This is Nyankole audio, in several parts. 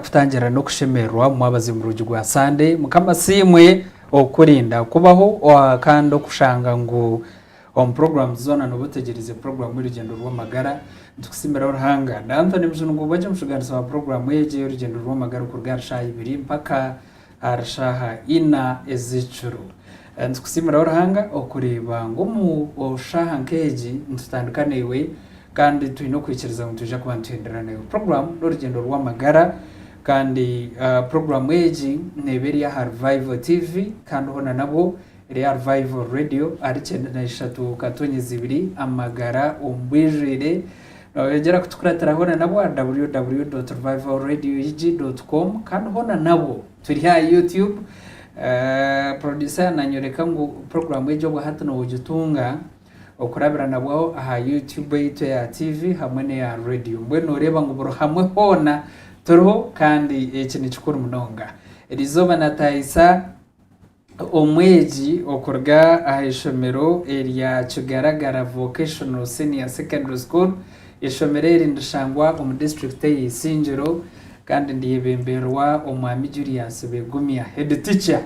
Kutangira n'okushemererwa omwabazi murungi gwa Sande. Mukama asiimwe okukurinda kubaho kandi okushanga ngu omu programs zoona nooba otegyereize puroguramu y'orugyendo rw'amagara. Nitukusiimiraho Ruhanga. Ndi Anthony Mujuni Ngubwagye omushugaanisa wa puroguramu egi ey'orugyendo rw'amagara okuruga ahari shaaha ibiri mpaka ahari shaaha ina ez'ekiro. Nitukusiimiraho Ruhanga okureeba ngu omu shaaha nk'egi nitutandika naiwe kandi twine okwikiriza ngu nitwija kuba nituhendera naiwe. Puroguraamu n'orugyendo rw'amagara kandi puroguraamu egi neeba eri aha Revival TV kandi hoona nabwo eri aha Revival Radio ahari 93 katonyezi ibiri amagara omu bwijwire. Nooyongyera kutukuratira hoona nabwo aha www.revivalradioug.com kandi hoona nabwo turi aha YouTube. Producer nanyoreka ngu puroguraamu egi obwahati noogitunga okurabira nabwo aha YouTube yaitu eya TV hamwe n'eya radio. Mbwenu nooreeba ngu buri hamwe hoona turiho kandi eki ni kikuru munonga. Erizooba nataahisa omwegi okuruga aha ishomero erya Kigaragara Vocational Senior Secondary School. Ishomero eri nirishangwa omu disiturikiti eya Isingiro kandi niryebemberwa Omwami Julius Begumya, head teacher.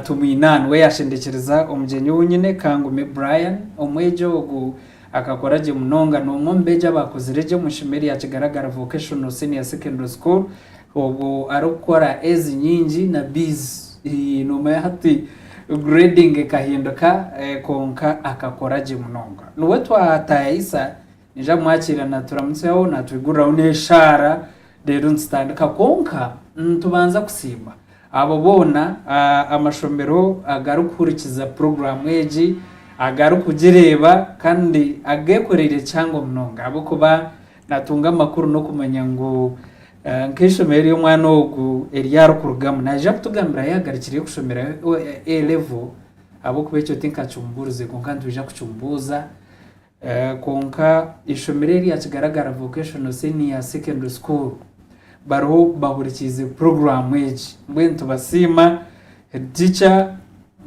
Tumwine niwe yaashendekyereza omugyenyi ou nyine, Kangume Brian. Omwegi ogu akakora gye munonga. N'omwe omu beegi abaakozire gye omu ishomero erya Kigaragara Vocational Senior Secondary School obwo arikukora A's nyingi na B's. Noomanya hati grading ekahinduka kwonka akakora gye munonga. Niwe twataayaisa, naija kumwakiira naaturamutsyaho, naatwiguriraho n'eshaara reero nitutandika. Kwonka nitubanza kusiima Abo boona amashomero agarikuhurikiza puroguraamu egi, agarikugireeba kandi ageekoreire kihango munonga ahabw'okuba naatunga amakuru n'okumanya ngu nk'eishomero ery'omwana ogu eri arikurugamu naija kutugambira yaagarukireyo kushomera A level ahabw'okuba ekyo tinkakimubuurize kwonka nitwija kukimubuuza. Kwonka eishomero erya Kigaragara Vocational Senior Secondary School bariho bahurikiize puroguraamu egi. Mbwenu nitubasiima head teacher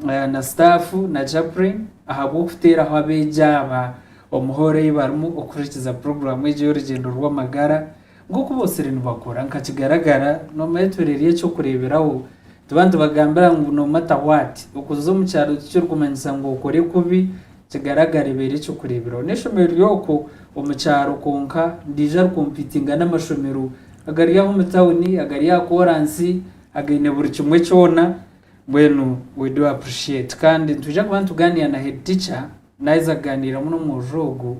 na staff na chaplain ahabw'okuteeraho abeegi aba omuhoro ei barimu okuhurikiza puroguraamu egi ey'orugyendo rw'amagara. Nk'oku bootsire nibakora nka kigaragara, noomanya etwire eri eky'okureeberaho. Nituba nitubagambira ngu no matter what, okuza omu kyaro tikirikumanyisa ngu okore kubi, kigaragara ebaire eky'okureeberaho. N'eishomero riri okwo omu kyaro kwonka niriija rikompitinga n'amashomero agari aha omu tawuni, agari aha kooransi, againe buri kimwe kyona. Mbwenu we do appreciate. Kandi nitwija kuba nitugaaniira na head teacher, naaheza kugaaniiramu n'omwojo ogu,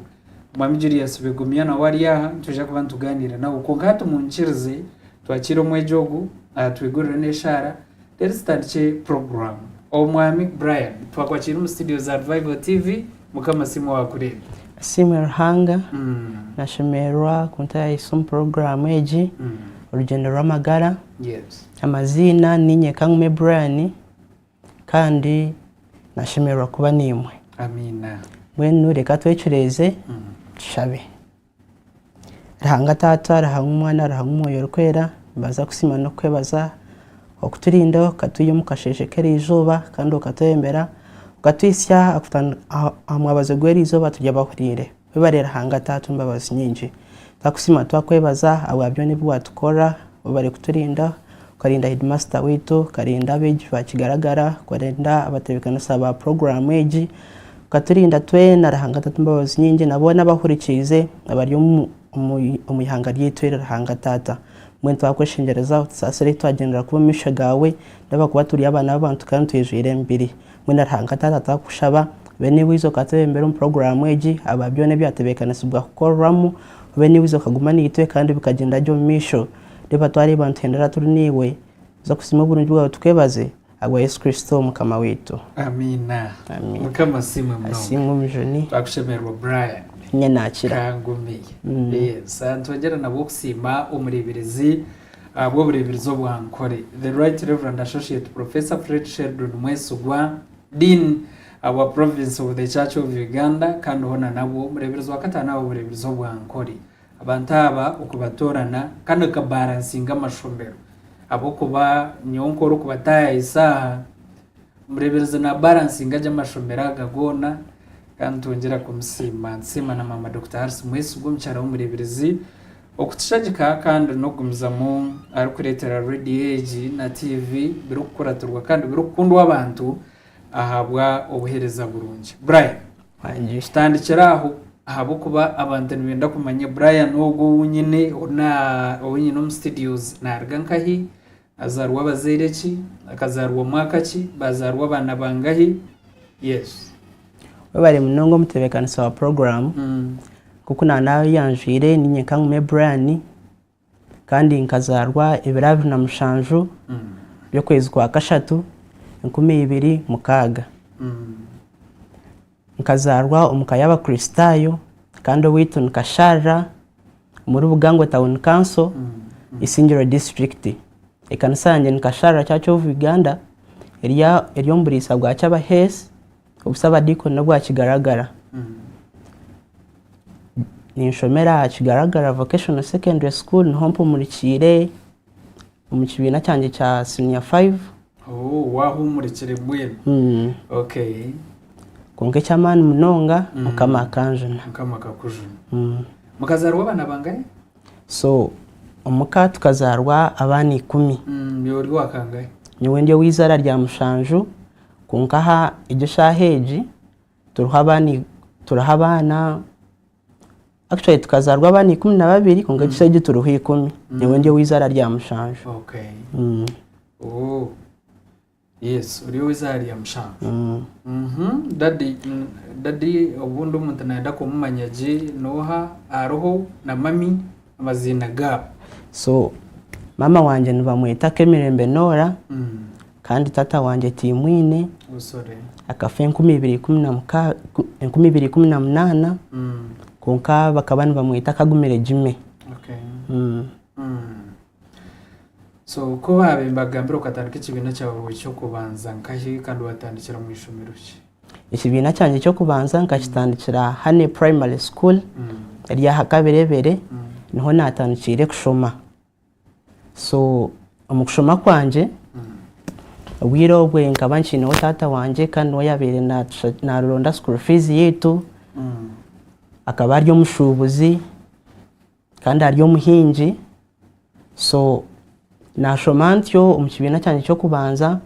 Mwami Julius Begumya nawe ari aha, nitwija kuba nitugaaniira nawe. Kwonka hati munkirize twakiire omwegi ogu, atwigurire n'eshaara, reero tutandikye puroguraamu. Omwami Brian, twakwakiire omu studio za Revival TV, Mukama asiimwe owaakureeba. Asiimwe Ruhanga, nashemererwa kuntayayisa omu puroguraamu egi, Orugyendo rw'amagara. Amaziina niinye Kangume Brian kandi nashemererwa kuba naimwe. Amiina. Mbwenu reka twecureeze tushabe. Ruhanga Taata, Ruhanga Omwana, Ruhanga Omwoyo Orikwera, nimbaasa kusiima n'okukwebaza okuturinda okatwiha omu kasheeshe k'eriizooba kandi okatwebembera okatuhitsya aha mwabazo gw'eriizooba turi abahuriire. Webare Ruhanga Taata embabazi nyingi. Twakusiima twakwebaza ahabwa byona ebi watukorera, webare kuturinda, okarinda headmaster waitu, okarinda abeegi ba Kigaragara, okarinda abatebeekanisa ba puroguraamu egi, okaturinda twena Ruhanga Taata embabazi nyingi na boona abahurikiize abari omu ihanga ryaitu eri Ruhanga Taata. Mbwenu twakweshengyereza otusaasire twagyendera kubi omu maisho gaawe, n'ahabw'okuba turi abaana b'abantu kandi twijwire emibiri. Mbwenu Ruhanga Taata twakushaba obe niiwe oiza okatwebembera omu puroguraamu egi ahabwa byona ebyatebeekanisibwa kukorwamu, obe niiwe oiza okaguma naitwe kandi bikagyenda gye omu maisho. Reeba twareeba nituhendera turi naiwe, tuza kusiima oburungi bwawe tukwebaze ahabwa Yesu Kristo Mukama waitu. Amiina. Amiina. Mukama asiimwe munonga. Asiimwe Omujuni. Twakushemererwa Brian. Nye nakira. Kangume. Yes. Nitwongyera nabwo okusiima omureeberezi Ahabw'obureeberezi obwa Nkore, The Right Reverend Associate Professor Fred Sheldon Mwesigwa, Dean wa Province of the Church of Uganda kandi hoona nabwo omureeberezi wa kataano ahabw'obureeberezi obwa Nkore. Abantu aba okubatoorana kandi bakabaransinga amashomero ahabw'okuba nyowe nk'orikubataayaayisa aha, omureeberezi naabaransinga gye amashomero aga goona kandi nitwongyera kumusiima. Nitusiima na maama Dokita Harris Mwesigwa omukyara w'omureeberezi. Okutushagika kandi n'okugumizamu arikureetera rediyo egi na TV birikukuratirwa kandi birikukundwa abantu ahabwa obuheereza burungi. Brian, Wangi. tutandikire aho ahabw'okuba abantu nibenda kumanya Brian ogu ou nyine ou na- ou nyine omu studios naaruga nkahi, azaarwa abazaire ki, akazaarwa mwaka ki, bazaarwa abaana bangahi? Yes. Webare munonga omutebeekanisa wa puroguraamu. Nk'oku naanayanjwire niinye Kangume Brian kandi nkazaarwa ebiro 27 by'okwezi kwa kashatu 2006. Nkazaarwa omu ka y'Abakristaayo kandi owaitu ni Kasharira omuri Bugango Town Council, Isingiro District. Ekanisa yangye ni Kasharira Church of Uganda eri omu buriisa bwa Kyabahesi. Obusabadiikoni n'obwa Kigaragara. Ninshomera aha Kigaragara Vocational Secondary School niho mpumurikiire omu kibiina kyangye kya siniya fayivu. Oh, waahumurikire mbwenu. Okay. Kwonka eky'amaani munonga Mukama akanjuna. Mukama akakujuna. Mukazaarwa abaana bangahi? So omuka tukazaarwa abaana ikumi. Iwe ori owa kangahi? Nyowe ndi ow'eizaara rya mushanju. Kwonka aha egyo eshaaha egi turiho abaana turiho abaana actually tukazaarwa abaana 12 kwonka egi eshaaha egi turiho ikumi nyowe ndi ow'eizaara rya mushanju. Okay. Oh. Yes, ori ow'eizaara rya mushanju. Daddy, daddy obundi omuntu naayenda kumumanya gye n'oha, ariho na mummy amaziina gaabo. So maama wangye nibamweta Kemirembe Norah. Kandi tata wangye timwine, akafa 2018, kwonka bakaba nibamweta Kagumire Jimmy. So ku baabaire nibakugambira okatandika ekibiina kyawe ky'okubanza nkahi kandi waatandikira mu ishomero ki? Ekibiina kyangye ky'okubanza nkakitandikira Honey Primary School eri aha Kaberebere, niho naatandikiire kushoma. So omu kushoma kwangye, obwire obwe nkaba nkiineho taata wangye kandi niwe yaabaire naaronda school fees yaitu, akaba ari omushuubuzi kandi ari omuhingi, so naashoma ntyo omu kibiina kyangye ky'okubanza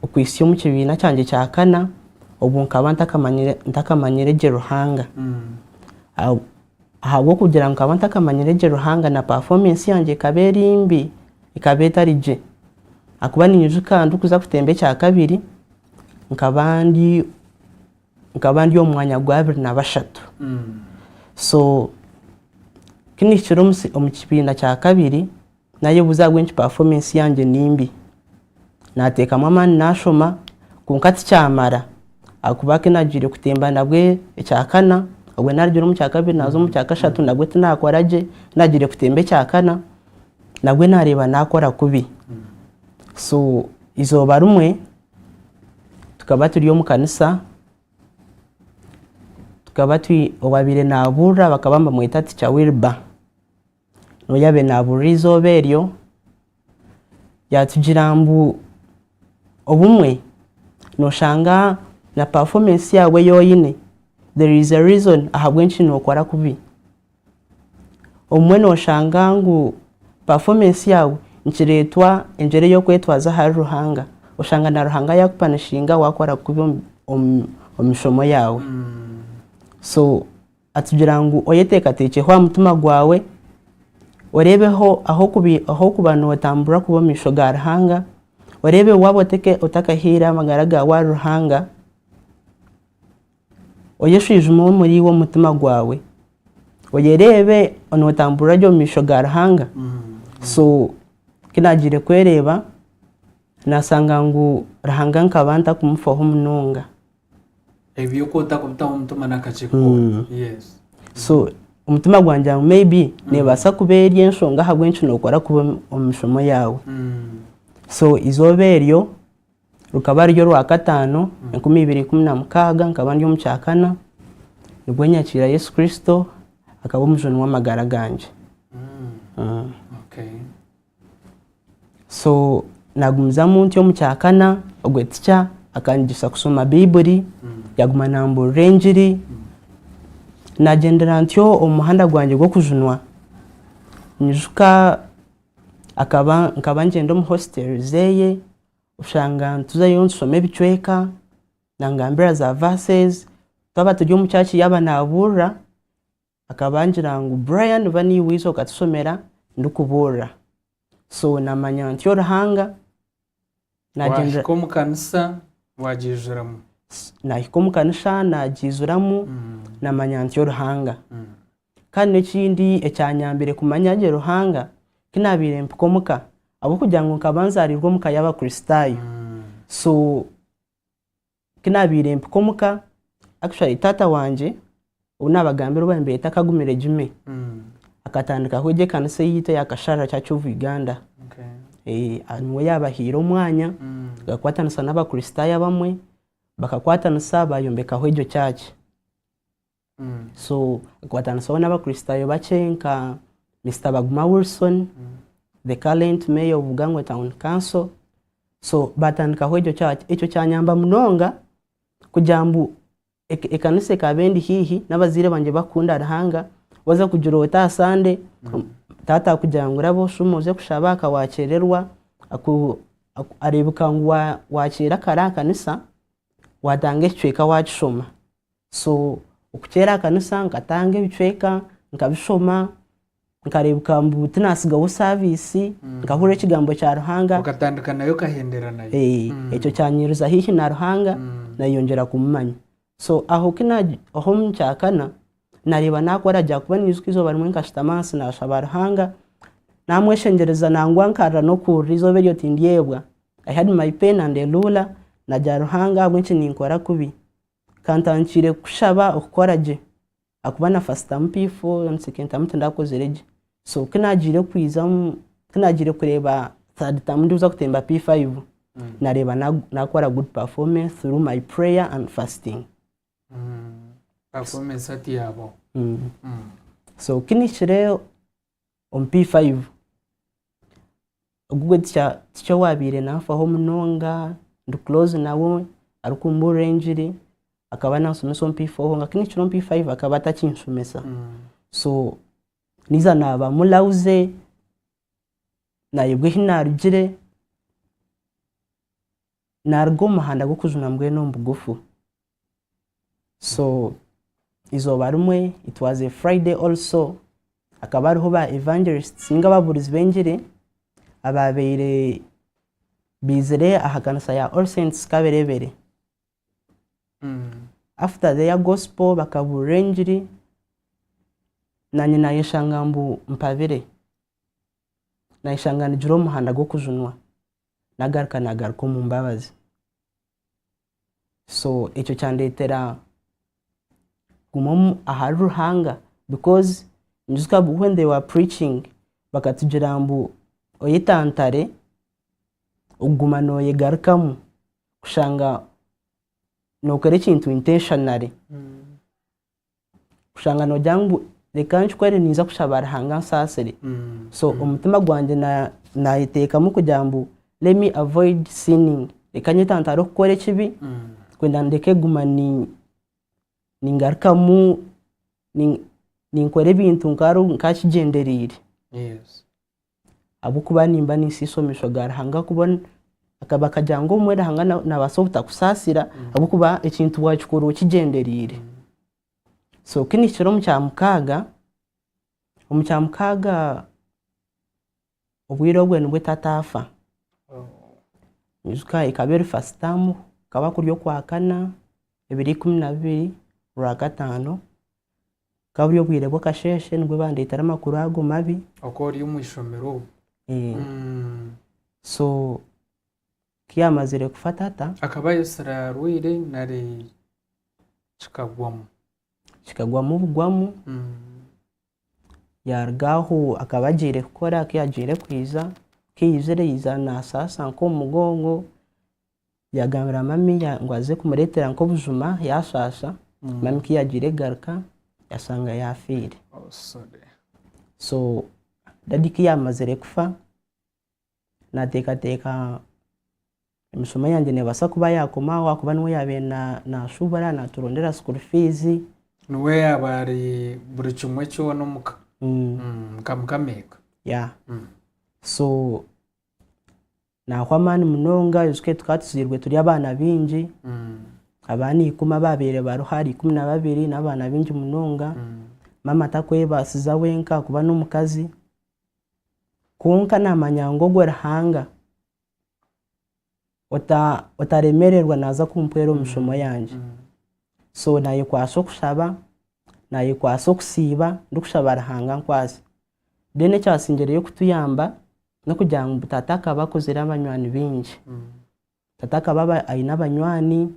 okuhitsya omu kibiina kyangye kya kana, obwo nkaba ntakamanyire gye Ruhanga. Ahabw'okugira ngu nkaba ntakamanyire gye Ruhanga na performance yangye ekaba eri mbi, ekaba etari gye. Ahakuba ninyijuka ndikuza kutemba ekyakabiri, nkaba ndi nkaba ndi omu mwanya gwa 23. So ku nihikire omu kibiina kyakabiri, Nayebuuza ahabw'enki performance yangye ni mbi. Nateekamu amaani nashoma kwonka tikyamara ahakuba ku nagiire kutemba nabwe ekyakana, obwe narugire omu kyakabiri naaza omu kyakashatu nabwe tinakora gye, ku nagiire kutemba ekyakana nabwe nareeba nakora kubi. So eizooba rimwe tukaba turi omu kanisa, tukaba twi owabaire nabuurira bakaba nibamweta Teacher Wilber. N'obu yaabaire naabuurira eizooba eryo, yaatugira ngu obumwe nooshanga na performance yaawe ei oine, there is a reason ahabw'enki nookora kubi. Obumwe nooshanga ngu performance yaawe nikireetwa engyeri ei orikwetwaza ahari Ruhanga, oshanga na Ruhanga yaakupanishinga waakora kubi omu mishomo yaawe. So Atugira ngu oyeteekateekyeho aha mutima gwawe, oreebeho ah'okuba nootambura kuba omu maisho ga Ruhanga, oreebe waaba otakahaire amagara gaawe ahari Ruhanga, oyeshwijume omuriiwe omu mutima gwawe, oyereebe nootamburira gye omu maisho ga Ruhanga. So ku naagiire kwereeba, naashanga ngu Ruhanga nkaba ntakumufaho munonga. Ebyo ku otakubitaho omutima n'akakye koona. Yes. So omutima gwangye ngu maybe neebaasa kuba eri enshonga ahabw'enki nookora kubi omu mishomo yaawe. So eizooba eryo rukaba ruri orwakataano 2016 nkaba ndi omu kyakana, nibwo nyakiira Yesu Kristo akaba omujuni w'amagara gangye. Okay. So nagumizamu ntyo omu kyakana, ogwe tica akanyegyesa kushoma Baiburi, yaguma namburira engiri, nagyendera ntyo omu muhanda gwangye gw'okujunwa. Nyijuka akaba nkaba ngyenda omu hostel zeye oshanga nituzayo nitushoma ebicweka nangambira za verses twaba turi omu church yaaba nabuurira akaba angira ngu Brian ba niiwe waija okatushomera ndikubuurira so namanya ntyo Ruhanga nagyendera Wahika omu kanisa wagiijuramu. Nahika omu kanisa nagiijuramu namanya ntyo Ruhanga. Kandi n'ekindi ekyanyambire kumanya gye Ruhanga, ku naabaire mpika omuka, ahabw'okugira ngu nkaba nzaariirwe omuka y'Abakristaayo, so ku naabaire mpika omuka, actually taata wangye ou naabagambira ou nibeeta Kagumire Jimmy, akatandikaho egyo ekanisa eyaitu eya Kasharara Church of Uganda. Niwe yaabahaire omwanya, akakwatanisa n'Abakristaayo abamwe, bakakwatanisa baayombekaho egyo church. So akakwatanisa n'Abakristaayo bakye nka Mister Baguma Wilson, the current mayor of Bugangwe Town Council. So baatandikaho egyo church. Ekyo kyanyamba munonga kugira ngu ekanisa ekaba endi haihi n'abazaire bangye bakukunda Ruhanga, waaza kugira oti aha Sunday, taata akugira ngu raba oshuume oze kushaba aka waakyererwa, areebeka ngu waakyera kare aha kanisa, waatanga ekicweka waakishoma. So okukyera aha kanisa nkatanga ebicweka nkabishoma nkareebeka ngu tinatsigaho saviisi nkahurira ekigambo kya Ruhanga. Okatandika nayo okahendera nayo. Ekyo kyanyiriza haihi na Ruhanga nayeyongyera kumumanya. So aho aho omu kyakana nareeba nakora gye ahakuba ninyijuka eizooba rimwe nkashutama ahansi nashaba Ruhanga namweshengyereza nangwa nkarira n'okurira eizooba eryo tindyebwa. I had my pen and a ruler nagira Ruhanga ahabw'enki ninkora kubi? Ka ntandikire kukushaba okukora gye ahakuba na first term P4 na second term tindakozire gye. So ku naagiire kwiza ku naagiire kureeba third term ndikuza kutemba P5 naareeba naakora good performance through my prayer and fasting. Performance hati yaabaho. So ku nihikire omu P5 ogwo tikyo owaabaire nanfaho munonga ndi close nawe arikumbuurira engiri akaba nanshomesa omu P4 kwonka ku nahikire omu P5 akaba atakinshomesa so naiza naaba mulauze nayebwa ahi naarugire naaruga omu muhanda gw'okujunwa mbwenu omu bugufu. So eizooba rimwe it was a Friday also hakaba hariho ba evangelists ninga ababuurizi b'engiri abaabaire baizire aha kanisa ya All Saints Kaberebere. After their gospel bakabuurira engiri naanye naayeshanga ngu mpabire, naayeshanga ndigire omu muhanda gw'okujunwa nagaruka naagaruka omu mbabazi. So ekyo kyandeetera kuguma ahari Ruhanga because nyijuka when they were preaching bakatugira ngu oyetantare okuguma nooyegarukamu kushanga nookora ekintu intentionally. Kushanga noogira ngu reka nkikore ninza kushaba Ruhanga ansaasire. So omutima gwangye naayeteekamu kugira ngu let me avoid sinning, reka nyetantare okukora ekibi kwenda ndeke kuguma ningarukamu ninkora ebintu nkakigyendereire. Ahabw'okuba nimba ninsiisa omu maisho ga Ruhanga kuba bakagira ngu obumwe Ruhanga nabaasa obutakusaasira ahabw'okuba ekintu wakikora okigyendereire. So ku nihikire omu kyamukaaga, omu kyamukaaga obwire obwe nibwo tata afa. Nyijuka ekaba eri first term, kukaba kuri okwakana 2012 Orwakataano. Bukaba buri obwire bw'akasheeshe nibwo bandeetera amakuru ago mabi. Okaba ori omu ishomero obwo? So ku yaamazire kufa tata. Akaba ayetsire arwaire nari kikagwamu? Kikagwamu bugwamu. Yaaruga aho akaba agiire kukora ku yaagiire kwija, ku yaizire yaija naasaasa nk'omu mugongo. Yaagambira mami ngu aze kumureetera nk'obujuma yaashaasha, mami ku yaagiire kugaruka yaashanga yaafiire. So dadi ku yaamazire kufa, naateekateeka emishomo yangye neebaasa kuba yaakoma aho ahakuba niwe yaabaire naashuubura naaturondera school fees. Niwe yaaba ari buri kimwe kyona omuka nka mukama eka. Yeah. So nahwa amaani munonga oijuke tukaba tuzairwe turi abaana baingi, abaana ikumi ababaire bariho ahari 12 n'abaana baingi munonga. Maama takwebaasiza wenka ahakuba n'omukazi, kwonka naamanya ngu ogwo Ruhanga otaremererwa naaza kumpwera omu mishomo yangye. So naayekwasa okushaba, naayekwasa okusiiba ndikushaba Ruhanga ankwase. Then ekyasingireyo kutuyamba n'okugira ngu tata akaba akozire abanywani baingi. Tata akaba aine abanywani,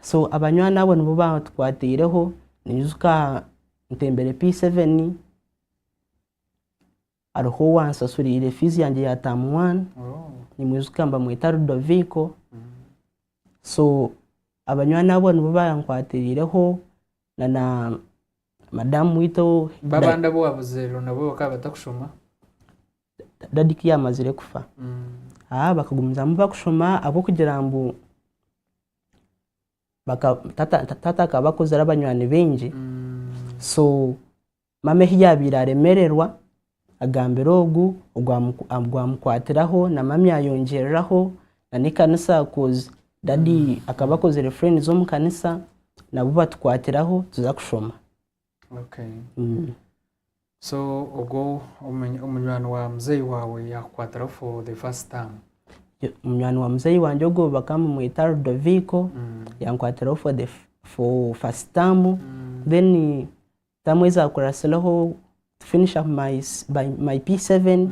so abanywani abo nibo baatukwatiireho, ninyijuka ntembire P7, hariho owansasuriire fees yangye ya term one, nimwijuka nibamweta Ludovico, so abanywani abo nibo bankwatiriireho na na madamu waitu. Babandi abu wabuzaire nabo bakaba batakushoma? Dadi ku yaamazire kufa, bakagumizamu bakushoma ahabw'okugira ngu tata akaba akozire abanywani baingi, so maama ehi yaabaire aremererwa agambira ogu, ogu amukwatiraho na mami ayongyereraho n'ekanisa coz dadi akaba akozire friends omu kanisa nabo batukwatiraho tuza kushoma. Okay. So ogwo omunywani wa muzeeyi waawe yaakukwatiraho for the first time? Munywani wa muzeeyi wangye ogwo bakaba nibamweta Ludovico yankwatiraho for the for first term then term ezakuratsireho to finish up my, my P7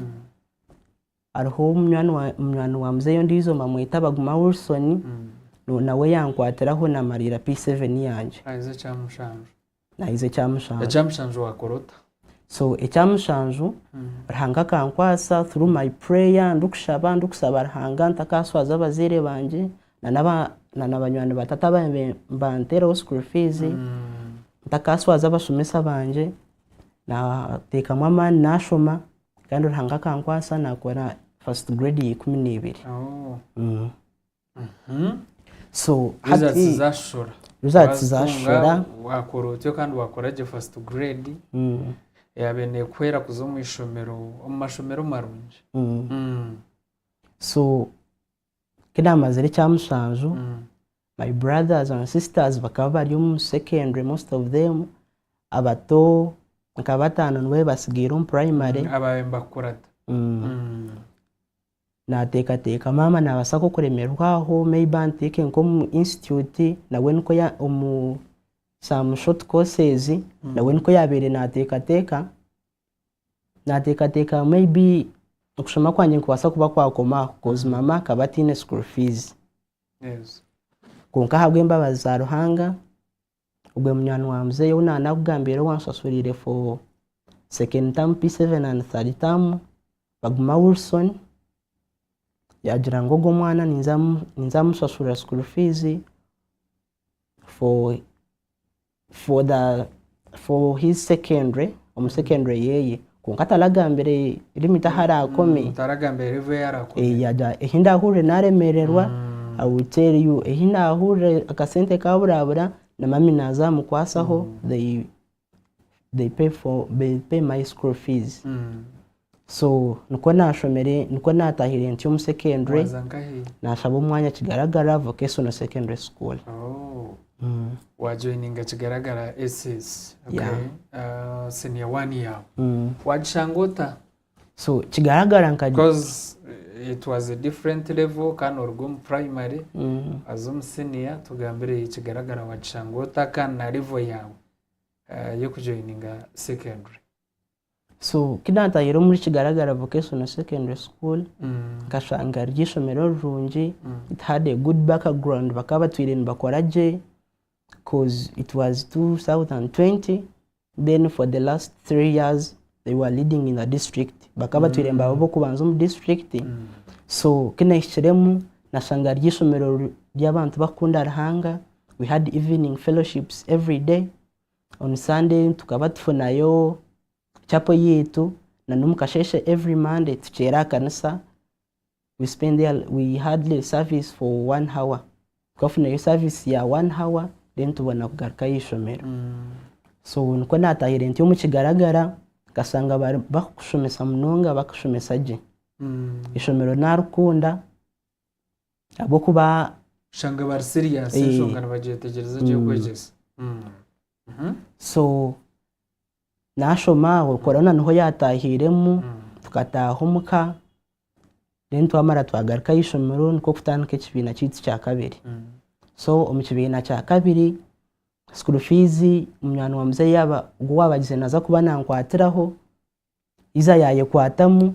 hariho munywani wa muzeeyi ondiijo nibamweta Baguma Wilson nawe yankwatiraho namariira P7 yangye. Ahize ekyamushanju. Nahize ekyamushanju. Ekyamushanju wakora ota? So ekyamushanju Ruhanga akankwasa through my prayer ndikushaba ndikusaba Ruhanga ntakaswaza abazaire bangye na banywani ba tata ababaire nibanteeraho school fees, ntakaswaza abashomesa bangye, nateekamu amaani nashoma kandi Ruhanga akankwasa nakora first grade ya 12. So Results hati zashora. Results zashora. Wakora otyo kandi wakora gye first grade yabaire nekuhwera kuza omu ishomero omu mashomero marungi. So ku naamazire ekyamushanju, my brothers and sisters bakaba bari omu secondary most of them, abato nka bataano nibo basigaire omu primary. Ababaire nibakukurata. Naateekateeka maama naabaasa nk'okuremerwa aho maybe anteeke nk'omu institute nawe nikwo omu some short courses nawe nikwo yaabaire naateekateeka. Naateekateeka maybe okushoma kwangye nikubaasa kuba kwakoma aho coz maama akaba ataine school fees. Kwonka ahabw'embabazi za Ruhanga, ogwe munywani wa muzeeyi ou naanakugambiire owanshashuriire for second term P7 and third term, Baguma Wilson, yaagira ngu ogwo omwana ninza mushashurira school fees for for the for his secondary omu secondary yeye kwonka taragambire limit ahu arakome. Taragambire level eyi arakome. Yagira ehi ndahurire naremererwa I will tell you ehi ndahurire akasente kaburabura na mami naza mukwasaho they they pay for they pay my school fees so nikwo nashomere nikwo natahire ntyo omu secondary Waza nkahi? nashaba omwanya Kigaragara Vocational Secondary School. Oh. Wajoininga Kigaragara SS. Okay. Yeah. Senior one yawe. Wagishanga ota? So Kigaragara nka Because it was a different level kandi oruga omu primary waza omu senior tugambire Kigaragara wagishanga ota kandi na level yawe y'okujoininga secondary. So ku naatahire omuri Kigaragara Vocational Secondary School, nkashanga riri eishomero rirungi, it had a good background, bakaba batwire nibakora gye coz it was 2020, then for the last 3 years they were leading in the district, bakaba batwire nibaba ab'okubanza omu district, so ku nahikiremu nashanga riri eishomero ry'abantu barikukunda Ruhanga, we had evening fellowships everyday, on Sunday tukaba tufunayo chapel yaitu na n'omu kasheeshe every Monday tukyera aha kanisa, we spend there, we had the service for one hour, tukafunayo service ya one hour then tubona kugaruka aha ishomero. So nikwo naatahire ntyo omu kigaragara. Nkashanga bakushomesa munonga bakushomesa gye. Eishomero narikunda ahabw'okuba. Oshanga bari serious enshonga nibagyetegyereza gye okwegyesa. So nashoma aho korona niho yatahiiremu tukataaha omuka then twamara twagaruka ah'eishomero nikwo kutandika ekibiina kyaitu kyakabiri. So omu kibiina kyakabiri school fees munywani wa muzeeyi yaaba ogu owaabagize naaza kuba nankwatiraho haza yaayekwatamu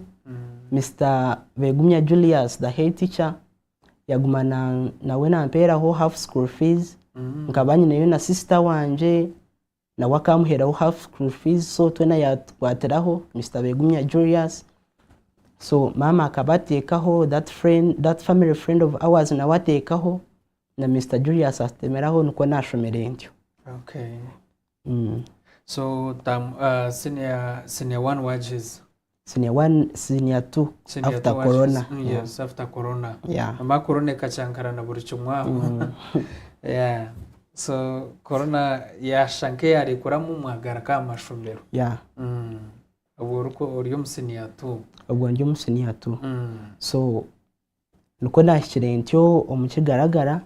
Mister Begumya Julius the head teacher yaguma nawe nampeeraho half school fees nkaba nyineyo na sister wangye nawe akamuheeraho half school fees so twena yatukwatiraho Mister Begumya Julius so maama akaba ateekaho that friend that family friend of ours nawe ateekaho na Mister Julius atemeraho nikwo nashomire ntyo. Okay. So term senior senior one wagiheza? Senior one, senior two Senior after two corona. wagiheza. Yes, after corona. Yeah. Ama corona ekacyankarana buri kimwe aho. Yeah. So corona yashusha nk'eyarekuramu mwagaruka aha mashomero. Yeah. Obwo ori omu senior two. Obwo ndi omu senior two. So Nikwo naahikire ntyo omu kigaragara,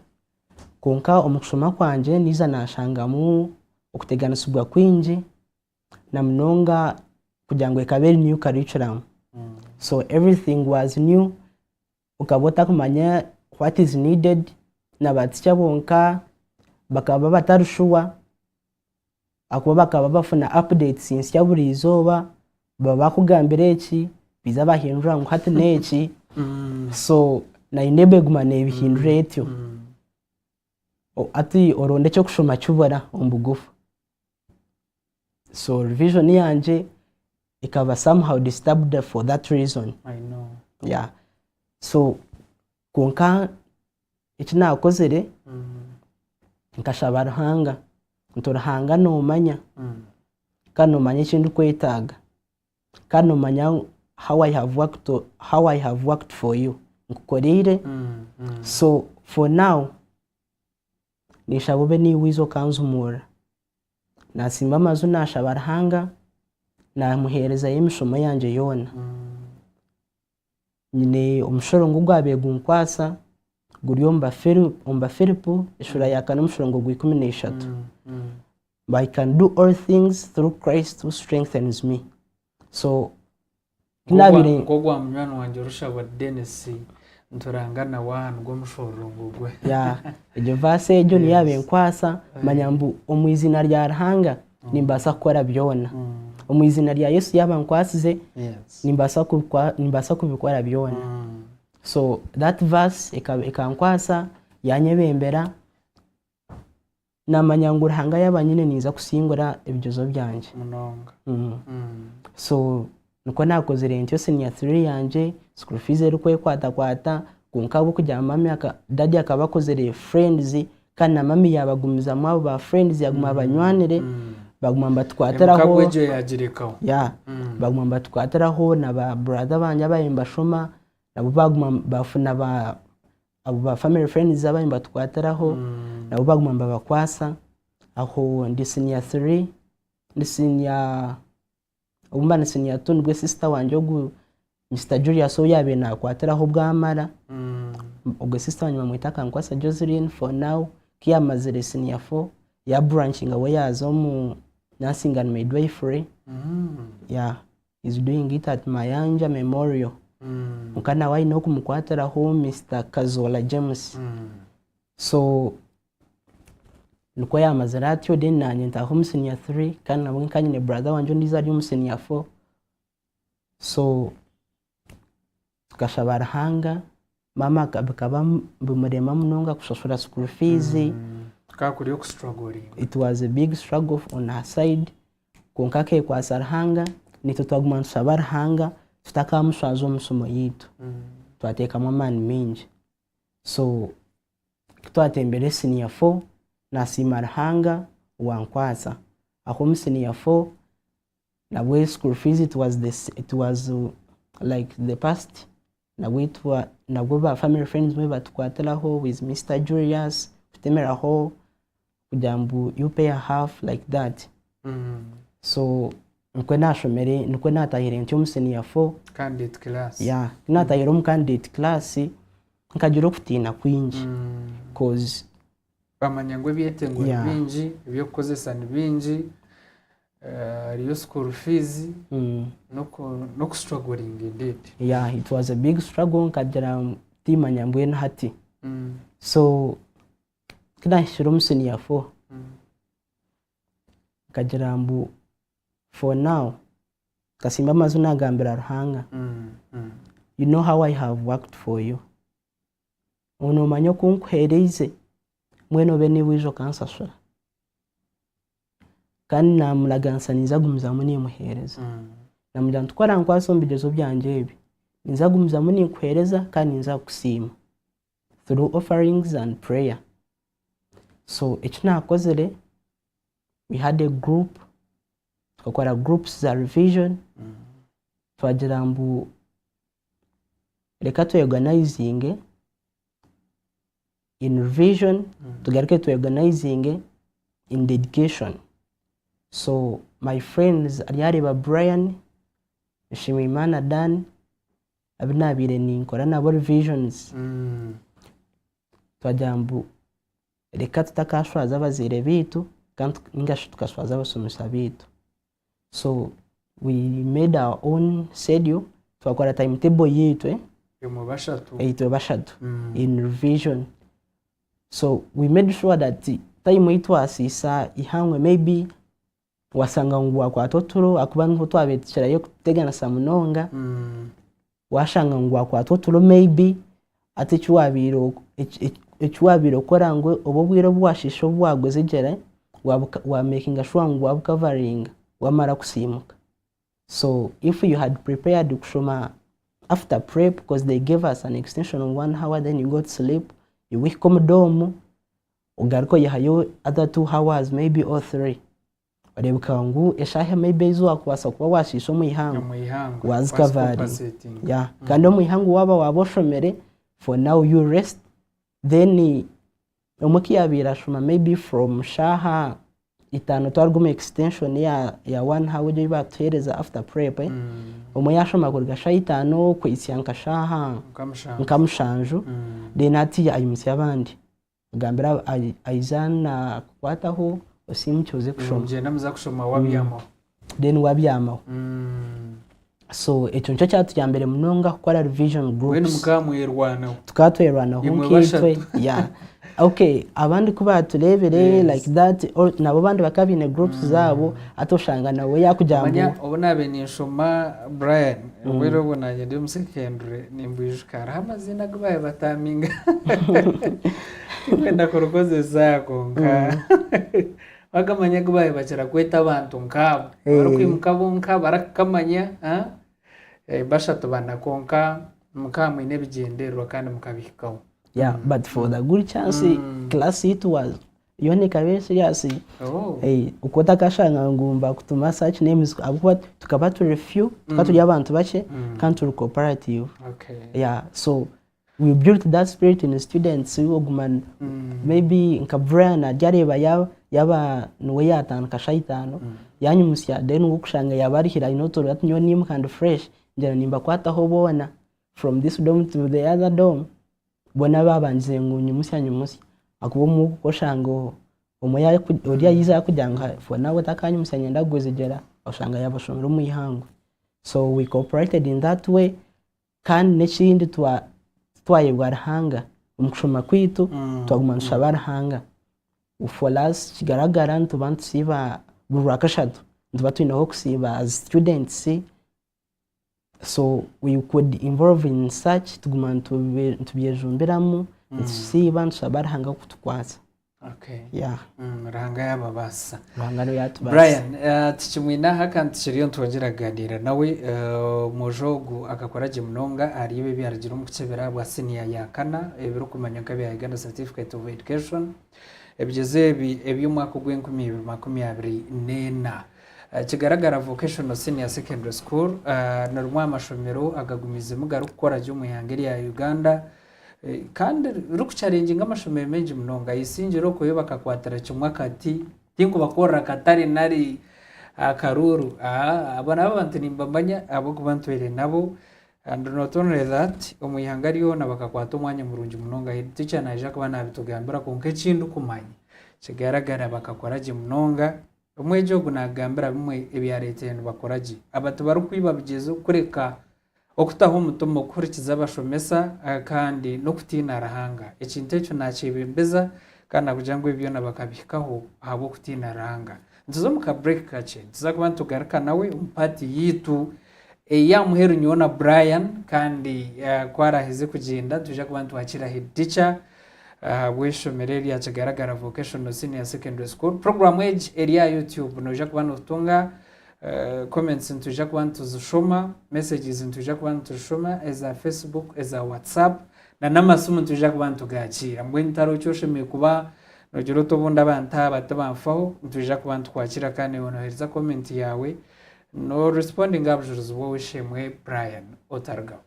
kwonka omu kushoma kwangye naija naashangamu okuteganisibwa kwingi na munonga kugira ngu ekaba eri new curriculum. So everything was new, okaba otakumanya what is needed, na ba teacher bonka bakaba batari sure ahakuba bakaba bafuna updates nsya buri izooba, baba bakugambira eki, baija bahindura ngu hati n'eki, so na UNEB eguma neebihindura etyo. Hati oronda eky'okushoma kibura omu bugufu. So revision yangye ekaba somehow disturbed for that reason. I know. Yeah. So kwonka Eki naakozire, nkashaba Ruhanga nti, Ruhanga noomanya, kandi noomanya eki ndikwetaaga, kandi noomanya how I have worked, how I have worked for you, nkukoreire, so for now ninshaba obe niiwe oija okanzumuurira. Naatsimba amaju naashaba Ruhanga, naamuheerezayo emishomo yangye yoona. Nyine omushorongo ogwabaire gunkwasa guri omu Bafilipo eshuura ya kana omushorongo gwa 13. I can do all things through Christ who strengthens me. So Nk'ogwa nk'ogwa munywani wangye Rushabwa Denis nturanga nawe aha nigwo mushororongo gwe. Yeah, egyo verse egyo niyo yaaba enkwasa manya mbu omu iziina rya Ruhanga nimbaasa kukora byona. Omu iziina rya Yesu yaaba ankwasize nimbaasa nimbaasa kubikora byona. So that verse ekankwasa yanyebembera namanya ngu Ruhanga yaaba anyine ninza kusingura ebigyezo byangye. Munonga. So nikwo nakozire ntyo senior three yangye, school fees erikwekwatakwata kwonka ahabw'okugira ngu mummy daddy akaba akozire friends Kandi na mami yaabagumizamu abo ba friends yaaguma abanywanire baguma nibatukwatiraho. Emikago egyo yaagirekaho. Yeah, baguma nibatukwatiraho na ba brother bangye ababaire nibashoma nabo baguma bafuna ba abo ba family friends ababaire nibatukwatiraho nabo baguma nibabakwasa. Aho ndi senior three, ndi senior Obu mba ni senior two nibwo sister wangye ogu Mister Julius ou yaabaire naakwatiraho obwamara, ogwo sister wangye bamweta Akankwasa Joseline for now ku yaamazire senior four yaaburankinga we yaaza omu nursing and midwifery, yeah he's doing it at Mayanja Memorial. Kwonka nawe aine ow'okumukwatiraho Mister Kazoola James. So nikwo yaamazire atyo then naanye ntaaha omu senior three kandi nabwo nkaba nyine brother wangye ondiijo ari omu senior four so tukashaba Ruhanga maama bikaba bimurema munonga kushashura school fees. Kukaba kuri okusituragoringa. It was a big struggle on her side kwonka akeekwatsa Ruhanga naitwe twaguma nitushaba Ruhanga tutakamushwaza omu mishomo yaitu twateekamu amaani maingi. So ku twatembire siniya fo, nasiima Ruhanga owankwatsa. Aho omu siniya fo nabwe school fees it was the it was like the past nabwe twa nabwo ba family friends bamwe batukwatiraho with Mister Julius kutemeraho kugira ngu you pay half like that. So. Nikwo naashomire, nikwo naatahire ntyo omu senior four. Candidate class. Yeah, ku naatahire omu candidate class, nkagira okutiina kwingi coz. Bamanya ngu ebyetengo ni bingi, eby'okukozesa ni bingi, hariyo school fees n'okustrugglinga indeed. Yeah, it was a big struggle nkagira ngu timanya mbwenu hati. So ku naahikire omu senior four, Nkagira mbu for now nkasimba amaju nagambira Ruhanga you know how I have worked for you ngu nomanya oku nkuhereize mbwenu obe niiwe oija okansasura kandi namuraganisa ninza kugumizamu nimuhereza namugira nti ku orankwasa omu bigyezo byangye ebi ninza kugumizamu ninkuhereza kandi ninza kukusiima through offerings and prayer so eki nakozire we had a group tukakora groups za revision twagira mbu reka tweorganizinge in revision tugaruke tweorganizinge in dedication so my friends aryareba Brian Nshimiyimana Dan abu nabaire ninkora nabo revisions twagira mbu reka tutakashwaza abazaire baitu kandi ninga shi tukashwaza abashomesa baitu. So we made our own schedule, twakora time table yaitu Imwe bashatu. Itwe bashatu in revision. So we made sure that time ei twasiisa ihangwe maybe Washanga ngu wakwata oturo ahakuba niho twabaire tukirayo kuteganisa munonga, washanga ngu wakwata oturo maybe hati eki wabaire eki wabaire okora ngu obu obwire obu washiisha obu wagozegyera wa makinga sure ngu wabukavaringa wamara kusiimuka. So if you had prepared kushoma after prep coz they gave us an extension of one hour then you go to sleep, iwe ohika omu doomu ogaruke oyihayo other 2 hours maybe or 3 oreebeka ngu eshaaha maybe ezi waakubaasa kuba waashiisha omu ihangwe Omu ihangwe. wazikavaringa. Wazicompensatinga. Yeah. Kandi omu ihangwe waaba waaba oshomire for now you rest then omwe ku yaabaire ashoma maybe from shaaha itaano twaruga omu extension ya, ya one hour egyo ei baatuheereza after prep eh? Omwe yaashoma kuruga shaaha itaano kuhitsya nka shaaha Nka mushanju. Nka mushanju then hati ayimutsya abandi. Agambira aija nakukwataho osiimukye oze kushoma. Mugyenda muza kushoma wabyamaho. Then wabyamaho. So ekyo nikyo kyatuyambire munonga kukora revision groups. Mbwenu mukaba mwerwanaho. Tukaba twerwanaho Imwe nkaitwe. bashatu. Yeah. Okay, abandi ku baatureebire Yes. like that or nabo abandi bakaba baine groups zaabo hati oshanga nawe yaakugira ngu Manya obu naabaire ninshoma Brian, obwire obwo naanye ndi omu secondary nimbwijuka hariho amaziina agu baabaire bataaminga tinkwenda kurikozesa kwonka wagamanya agu baabaire bakira kweta abantu nkaabo abarikwimuka bonka barikukamanya bashatu bana kwonka mukaba mwine ebigyendererwa kandi mukabihikaho. Yeah, but for the good chance class yaitu was yoona ekaba eri serious. Oh. Eh, okwo otakashanga ngu nibakutuma such names ahabw'okuba tukaba turi few, tukaba turi abantu bakye kandi turi cooperative. Yeah, so we built that spirit in students oguma maybe nka Brian arya areeba yaaba yaaba niwe yaatandika shaaha itaano yaanyimutsya then we okushanga yaaba arihire aine oturo ati nyowe niimuka ndi fresh ngyenda nimbakwataho boona from this dorm to the other dorm. Boona baabangize ngu nyimutsya nyimutsya ahakuba omwe oshanga omwe ori yaija arikugira ngu for now otakanyimutsya niinyenda kuguzigyera oshanga yaabashomire omu ihangwe. So we cooperated in that way kandi n'ekindi titwayebwa Ruhanga omu kushoma kwaitu twaguma nitushaba Ruhanga. For us kigaragara nituba nitusiiba buri rwakashatu nituba twineho okusiiba as students. So we could involve in such tuguma nitubyejumbiramu nitusiiba nitushaba Ruhanga kutukwatsa. Okay. Yeah. Ruhanga yababaasisa. Ruhanga niwe yatubaasisa. Brian, tikimwine aha kandi tukiriyo nitwongyera kugaaniira nawe. Omwojo ogu akakora gye munonga ahari ebi ebyarugire omu kukyebera ahabwa siniya ya kana ebirikumanywa nk'ebya Uganda Certificate of Education. Ebigyezo ebi eby'omwaka ogw'enkumibiri makumi abiri n'ena. Kigaragara Vocational Senior Secondary School ni rimwe aha mashomero agagumiizemu garikukora gye omu ihanga erya Uganda kandi ririkucharenginga amashomero maingi munonga. Isingiro okwo yo bakakwatira kimwe akati, tinkubakorera akatare nari Akaruuru. Abo nabo abantu nimbamanya ahabw'okuba ntwire nabo and not only that omu ihanga ryona bakakwata omwanya murungi munonga. Head teacher naija kuba nabitugambira kwonka eki ndikumanya kigaragara bakakora gye munonga. Omwegi ogu nagambira bimwe ebyareetire nibakora gye. Aba tibarikwiba bigyezo kureka okutaho omutima okuhurikiza abashomesa kandi n'okutiina Ruhanga. Ekintu ekyo nakyebembeza kandi nakugira ngu ebi byona bakabihikaho ahabw'okutiina Ruhanga. Nituza omu ka break kakye, nituza kuba nitugaruka nawe omu part yaitu eya muheru nyowe na Brian kandi ku araheze kugyenda nitwija kuba nitwakira head teacher ahabw'eishomero erya Kigaragara Vocational Senior Secondary School. Program egi eri aha YouTube noija kuba notunga Comments nitwija kuba nituzishoma, messages nitwija kuba nituzishoma, eza Facebook, eza WhatsApp na n'amasimu nitwija kuba nitugakiira. Mbwenu tihariho eki oshemereire kuba nogira oti obundi abantu aba tibanfaho, nitwija kuba nitukwakira kandi naiwe noheereza comment yaawe, no respondinga aha bujurizi bw'ow'eishe-emwe Brian. Otarugaho.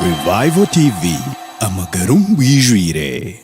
Revival TV, amagara omu bwijwire.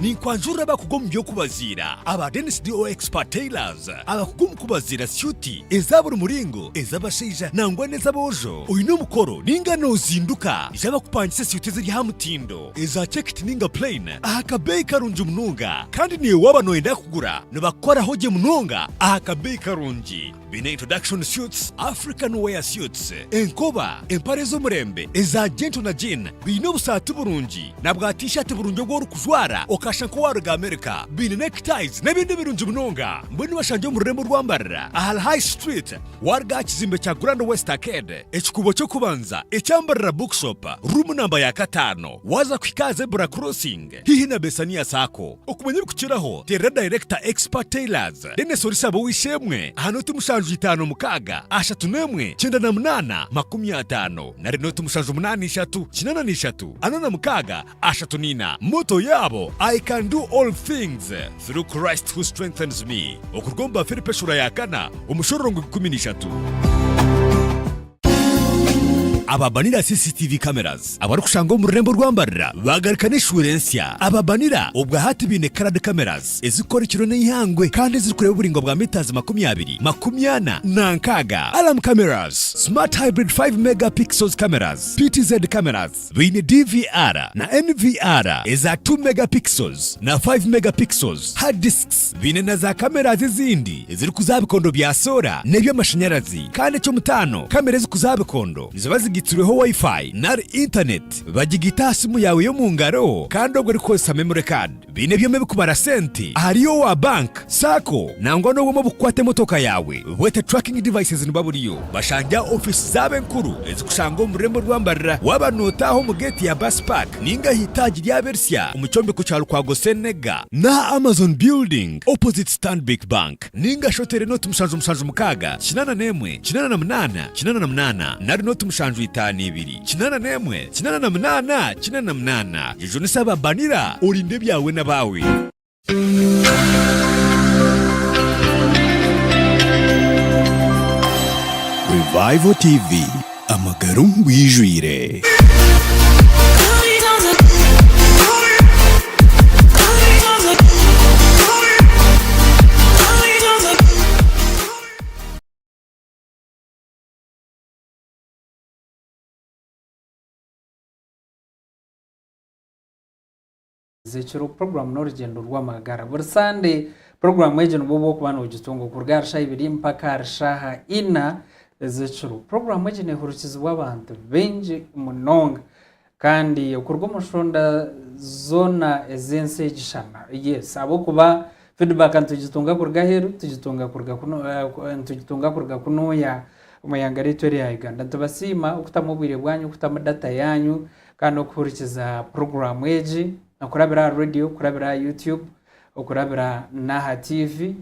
Ninkwanjurira abakugu omu by'okubaziira aba Dennis DO Expert Tailors, abakugu omu kubaziira syuti eza buri muringo, ez'abashaija nangwa n'ez'aboojo. Oine omukoro ninga noozinduka, ija bakupangise syuti eziri aha mutindo, eza checked ninga plain aha kabeeyi karungi munonga. Kandi naiwe waaba nooyenda kugura, nibakukoraho gye munonga aha kabeeyi karungi. Baine introduction suits, African wear suits, enkoba, empare z'omurembe, eza gentle na jean. Baine obusaati burungi na bwa t-shirt burungi obu orikujwara okashusha nk'owaruga America. Baine neckties n'ebindi birungi munonga. Mbwenu bashangye omu rurembo rwa Mbarara ahari High Street waruga aha kizimbe kya Grand West Arcade, ekikuubo ky'okubanza ekya Mbarara Bookshop, room namba ya kataano. Waaza kuhika aha Zebra Crossing haihi na Besania Sacco. Okumanya ebirikukiraho teerera Dayirekita Expert Tailors, Denis Orisaba ow'eishe-emwe aha nooti 756 31 98 50 nari nooti 783 83 46 34. Motto yaabo, I can do all things through Christ who strengthens me. Okuruga omu Bafilipi eshuura ya kana omushororongo 13. Aba Banira CCTV Cameras abarikushangwa omu rurembo rwa Mbarara baagaruka n'eshuura ensya. Aba Banira obwa hati baine Coloured Cameras ezikukora ekiro n'eihangwe kandi ezirikureeba oburaingwa bwa metres 20, 40 na 60. Alarm Cameras, Smart Hybrid 5 Mega Pixels Cameras, PTZ Cameras, Baine DVR na NVR eza 2 megapixels na 5 megapixels, hard disks, baine na za cameras ezindi ezirikuza aha bikondo bya soora n'eby'amashanyarazi. Kandi eky'omutaano, kamera ezikuza aha bikondo niziba zigaitsirweho Wi-Fi nari intaneti, bagigaita aha simu yaawe y'omu ngaro kandi obwo orikukozesa memory card. Baine ebyoma ebikubara sente ahari owa bank, sacco nangwa n'obwoma obukukwata emotoka yaawe bwete tracking devices niba buriyo. Bashangye aha ofiisi zaabo enkuru ezikushangwa omu rurembo rwa Mbarara waaba notaaha omu geeti ya bus park ninga aha itaagi ryabo erisya omu kyombeko kya Lukwago Senega n'aha Amazon building opposite Stanbic Bank ninga shi oteere nooti 776 81 88 88 nari nooti 752 81 88 88. Jejunisa aba Banira, orinde ebyawe n'abaawe. Revival TV, amagara omu bwijwire. Zekiro puroguramu n'orugyendo rw'amagara. Buri Sande puroguramu egi nibwo obu orikuba noogitunga okuruga ahari shaaha ibiri mpaka ahari shaaha ina ez'ekiro. Puroguramu egi neehurikizibwa abantu baingi munonga kandi okuruga omu nshonda zoona ez'ensi egi shana. Yes, ahabw'okuba feedback nitugitunga kuruga aheeru, tugitunga kuruga kunu nitugitunga kuruga kunuuya omu ihanga ryaitu erya Uganda. Nitubasiima okutamu obwire bwanyu, okutamu data yaanyu Kandi n'okuhurikiza puroguraamu egi okurabira aha rediyo, okurabira aha YouTube, okurabira n'aha TV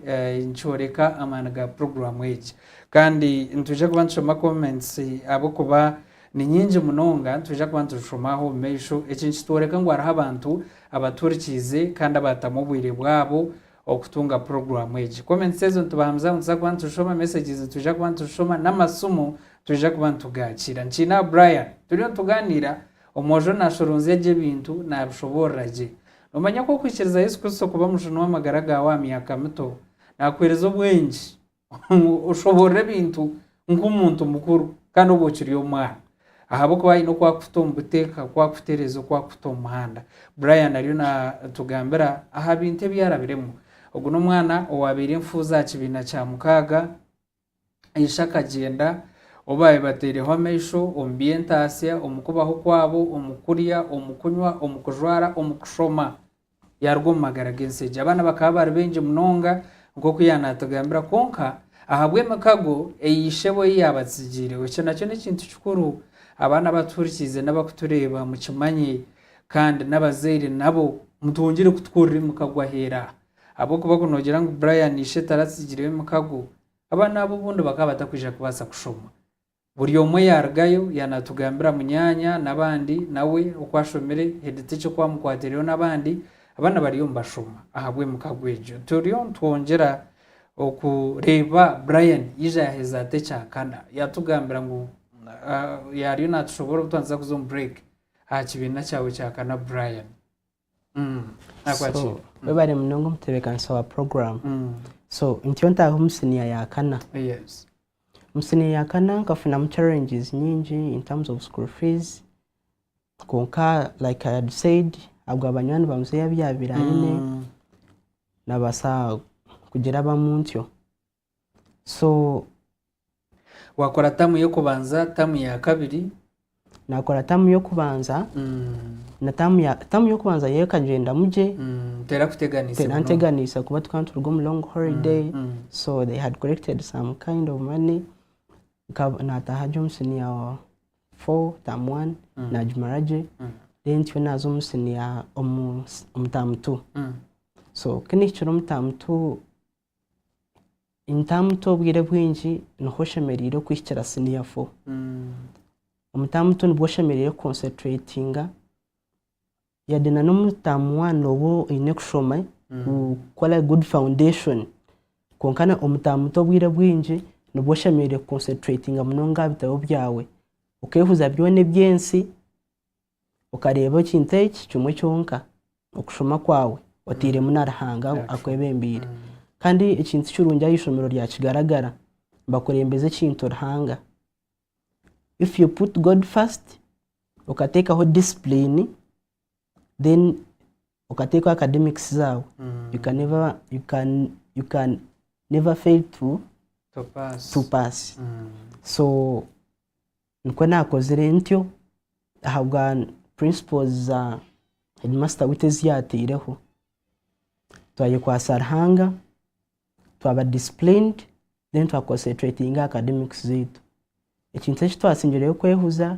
nikyoreka amaani ga puroguraamu egi. Kandi nitwija kuba nitushoma comments ahabw'okuba Ni nyingi munonga, nitwija kuba nituzishoma aho omu maisho. Eki nikitworeka ngu hariho abantu abatuhurikiize kandi abaatamu obwire bwabo okutunga puroguraamu egi. Comments ezo nitubahamiza ngu nituza kuba nituzishoma, messages nitwija kuba nituzishoma, n'amasimu nitwija kuba nitugaakiira. Nkiine aha Brian, turiyo nitugaaniira, omwojo naashoronzya gye ebintu, naabishoboorora gye. Noomanya ku okwikiriza Yesu Kristo kuba Omujuni w'amagara gaawe aha myaka mito, naakuheereza obwengye oshoboorora ebintu nk'omuntu mukuru kandi oba okiri omwana ahabw'okuba haine oku akuta omu buteeka, oku akutereeza, oku akuta omu muhanda. Brian ariyo natugambira aha bintu ebi arabiremu. Ogu n'omwana owaabaire enfuuzi aha kibiina kya mukaaga, ishe akagyenda obu baabaire bataireho amaisho omu by'entaasya, omu kubaho kwabo, omu kurya, omu kunywa, omu kujwara, omu kushoma. Yaaruga omu magara g'ensi egi. Abaana bakaba bari baingi munonga nk'oku yaanaatugambira, kwonka ahabw'emikago ei ishebo ei yaabatsigiireho. Ekyo nakyo n'ekintu kikuru abaana abatuhurikiize n'abakutureeba mukimanye, kandi n'abazaire nabo mutwongyere kutukorera emikago aheeru aha. Ahabw'okuba ku noogira ngu Brian ishe taratsigireho emikago, abaana abo obundi bakaba batakwija kubaasa kushoma. Buri omwe yaarugayo yaanatugambira munyaanya n'abandi nawe oku ashomire, head teacher oku amukwatiireho n'abandi, abaana bariyo nibashoma ahabw'emikago egyo. Turiyo nitwongyera okureeba Brian yaija yaaheza ata ekyakana, yaatugambira ngu yaariyo naatushoboorora obu twaza kuza omu break aha kibiina kyawe kyakana Brian. So webare munonga omutebekanisa wa program. So ntyo ntaaha omu siniya ya kana. Yes. Omu siniya ya kana nkafunamu challenges nyingi in terms of school fees kwonka like I had said ahabwa banywani ba muzeeyi abu yaabaire aine nabaasa kugirabamu ntyo. So Wakora tamu y'okubanza, tamu ya kabiri. Nakora tamu y'okubanza na tamu ya tamu y'okubanza yo ekagyendamu gye. Terakuteganiise munonga. Teranteganiise kuba tukaba nituruga omu long holiday so they had collected some kind of money nataaha gye omu senior four term one nagimara gye then ntyo naaza omu senior omu term two. So ku nihikire omu term two In term two obwire bwingi niho oshemereire kuhikira senior four. Omu term two nibwo oshemereire ku concentratinga yade na n'omu term one nooba oine kushoma kukora good foundation kwonka na omu term two obwire bwingi nibwo oshemereire ku concentratinga munonga aha bitabo byawe okeehuza byona eby'ensi okareeba ekintu eki kimwe kyonka okushoma kwawe oteiremu na Ruhanga akwebembeire. Kandi ekintu kirungi aha ishomero rya Kigaragara nibakurembeza ekintu Ruhanga. If you put God first, okateekaho discipline, then okateekaho academics zaawe, you can never, you can, you can never fail to, To pass. to pass. So Nikwo naakozire ntyo ahabwa principles za headmaster waitu ezi yaataireho. Twayekwatsa Ruhanga, twaba disciplined, then twa concentratinga aha academics zaitu. Ekintu eki twasingireyo kwehuza,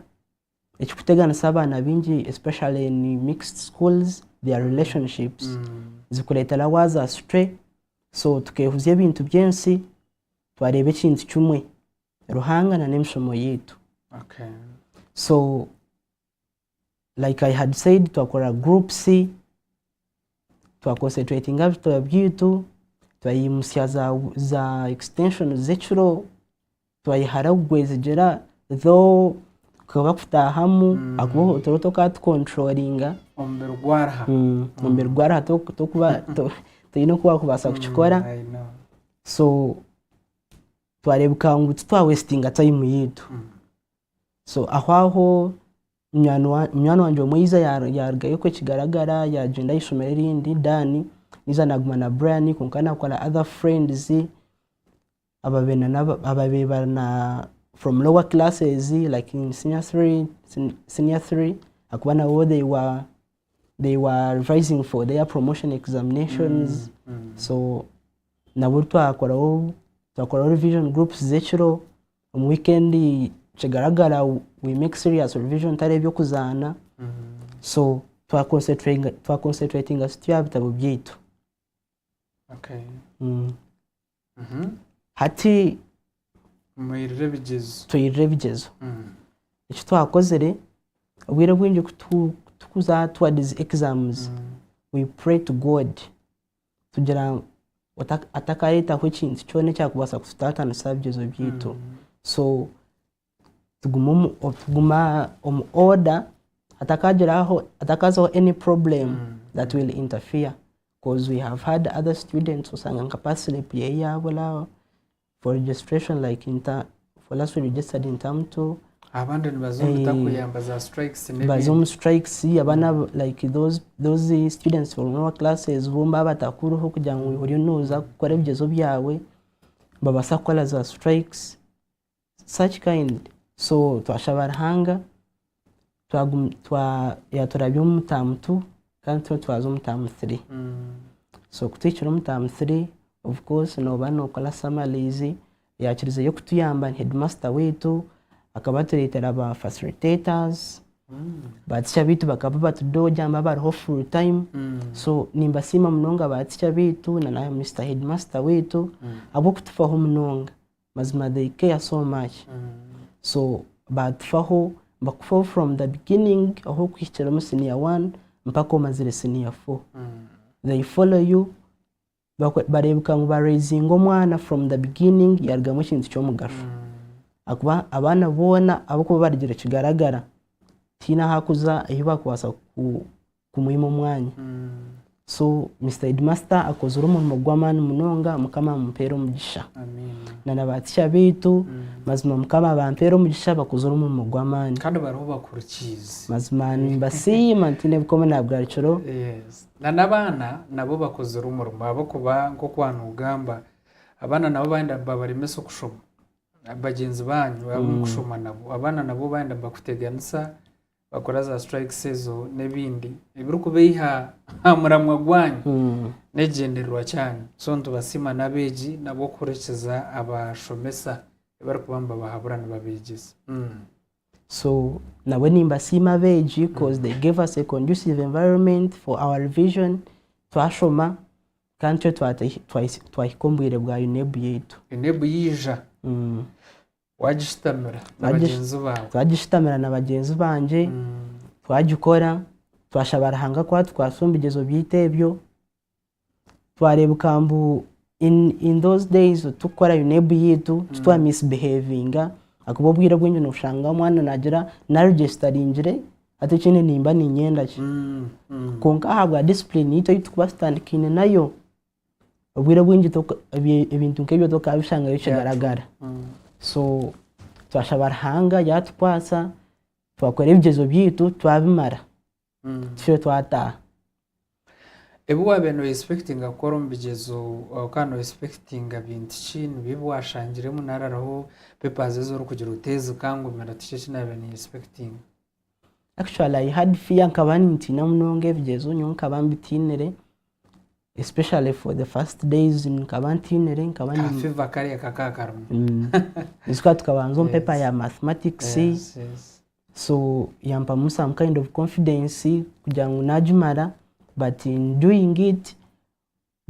ekirikuteganisa abaana baingi especially in mixed schools, their relationships, zikureetera waaza astray, so tukehuzya ebintu by'ensi, twareeba ekintu kimwe. Ruhanga na n'emishomo yaitu. Okay. So like I had said twakora groups twa concentratinga aha bitabo byaitu twayimutsya za, za extension z'ekiro twayehara kugwezigira though kukaba kutaahamu mm. akuba oturo tokatukontrolinga omubiri gwaraha mm, omubiri gwaraha tokuba toine oku wakubaasa mm, kukikora so twareebeka ngu titwawesitinga tayimu yaitu. So aho aho munywani wangye omwe yaiza yaarugayo okwe kigaragara yaagyenda aha ishomero erindi Dan, yaiza naaguma na Brian kwonka naakora other friends ababaire bari na from lower classes like in senior three, senior three ahakuba nabo they were they were revising for their promotion examinations so nabo twakoraho twakoraho revision groups z'ekiro omu weekend kigaragara we make serious revision tari eby'okuzaana so twaconcentratinga twaconcentratinga tutyo aha bitabo byaitu Okay. Hati Mwirire ebigyezo. twirire ebigyezo. Eki twakozire, obwire obwingi ku tukuza towards exams, we pray to God tugira ngu atakareetaho ekintu kyona ekyakubaasa kututaatanisa aha bigyezo byaitu. So tuguma omu order hatakagiraho hatakazaho any problem that will interfere coz we have had other students osanga nka pass slip yeye yabura for registration like in for us we registered in term 2. Abandi nibaza omu bitakuyamba za strikes n'ebindi. Baza omu strikes abana like those those students from lower classes bo nibaba batakuriho kugira ngu oriyo noza kukora ebigyezo byawe nibabaasa kukora za strikes such kind so twashaba Ruhanga yaturabya omu term 2 kandi itwe twaza omu term 3 so kutuhikire omu term 3 of course noba nokora summaries yakirizeyo kutuyamba ni headmaster waitu akaba aturetera ba facilitators ba teacher baitu bakaba batudogya nibaba bariho full time so nimbasiima munonga ba teacher baitu na Mister headmaster waitu ahabw'okutufaho munonga. Mazima they care so much so batufaho bakufaho from the beginning ahu okuhikira omu senior one mpaka omazire senior four they follow you bareebeka ngu ba raisinga omwana from the beginning yarugamu ekintu ky'omugasho ahakuba abaana boona abarikuba barugire kigaragara tihaine ahu arikuza ahu barikubaasa kumwima omwanya. So Mister Headmaster akozire omurimo gw'amaani munonga mukama amumpere omugisha. Na na ba teacher baitu mazima mukama abampere omugisha bakozire omurimo gw'amaani. Kandi bariho bakurikiize. Mazima nimbasiima ntiine bukoma na bwarikiro. Yes. Na n'abaana nabo bakozire omurimo ahabw'okuba nk'oku waanogamba abaana nabo baayenda nibabaremesa okushoma bagyenzi banyu abu murikushoma nabo abaana nabo baayenda nibakuteganisa bakora za strikes ezo n'ebindi ebirikubaiha aha muramwa gwanyu n'ekigyendererwa kyanyu. So nitubasiima n'abeegi nabo kuhurikiza abashomesa ebi barikuba nibabahabura nibabeegyesa. So nabwe nimbasiima abeegi cause they gave us a conducive environment for our revision twashoma kandi itwe twahika omu bwire bwa UNEB yaitu. UNEB yaija. Wagishutamira na bagyenzi baawe. Twagishutamira na bagyenzi bangye, twagikora, twashaba Ruhanga ku atukwasa omu bigyezo byaitu ebyo, twareebeka ngu in, in those days turikukora UNEB yaitu titwa misbehavinga ahakuba obwire obwingi noshanga omwana naagira naregisitaringire hati ekindi nimba niinyenda ki? Kwonka ahabwa discipline yaitu ei turikuba tutandikaine nayo, Obwire obwingi ebintu nk'ebyo tokabishangayo kigaragara. So twashaba Ruhanga yatukwasa twakora ebigyezo byaitu twabimara tutyo twataaha. Ebi waabaire noyesipekitinga kukora omu bigyezo okaba noyesipekitinga bintu ki? Nibyo ebi waashangiremu nari hariho pepazi ezi orikugira oti ezi zikangumira tikyo eki naabaire ninyesipekitinga? Actually I had fear nkaba nintiina munonga ebigyezo nyowe nkaba mbitiinire especially for the first days nkaba ntiinire nkaba Ka fever kariya kakaba karimu. Naijuka tukabanza omu paper ya mathematics so yampamu some kind of confidence kugira ngu nagimara but in doing it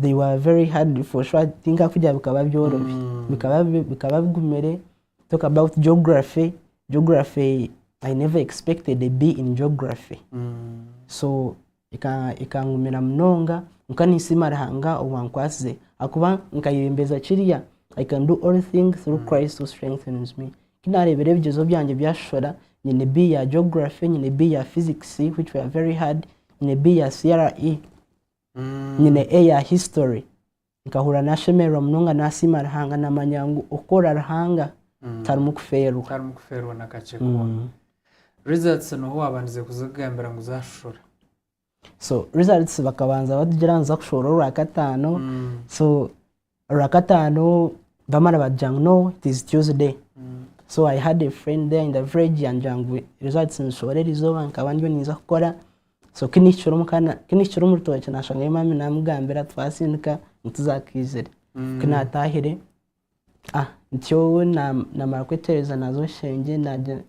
they were very hard for sure tinkakugira bikaba byorobi bikaba bikaba bigumire talk about geography geography I never expected a B in geography so ekangumira munonga kwonka ninsiima Ruhanga owankwasize ahakuba nkayebembeza kiriya I can do all things through Christ who strengthens me ku nareebire ebigyezo byangye byashoshora nyine B ya geography nyine B ya physics which were very hard nyine B ya CRE nyine A ya history nkahurira nashemererwa munonga nasiima Ruhanga namanya ngu okukora Ruhanga tarimu kufeerwa. Tarimu kufeerwa na kakye koona. Results niho wabandize kuzigambira ngu zashoshora? So results bakabanza batugira ngu niza kushohora orwakataano so orwakataano bamara bagira ngu no it is Tuesday so I had a friend there in the village yangira ngu results nizishohora erizooba nkaba ndiyo ninza kukora So ku nihikire omu ka ku nihikire omu rutookye naashangayo maami naamugambira twasindika ngu tizaakiizire. Ku naataahire, ah ntyo naamara kwetereeza naaza omu kishengye naagira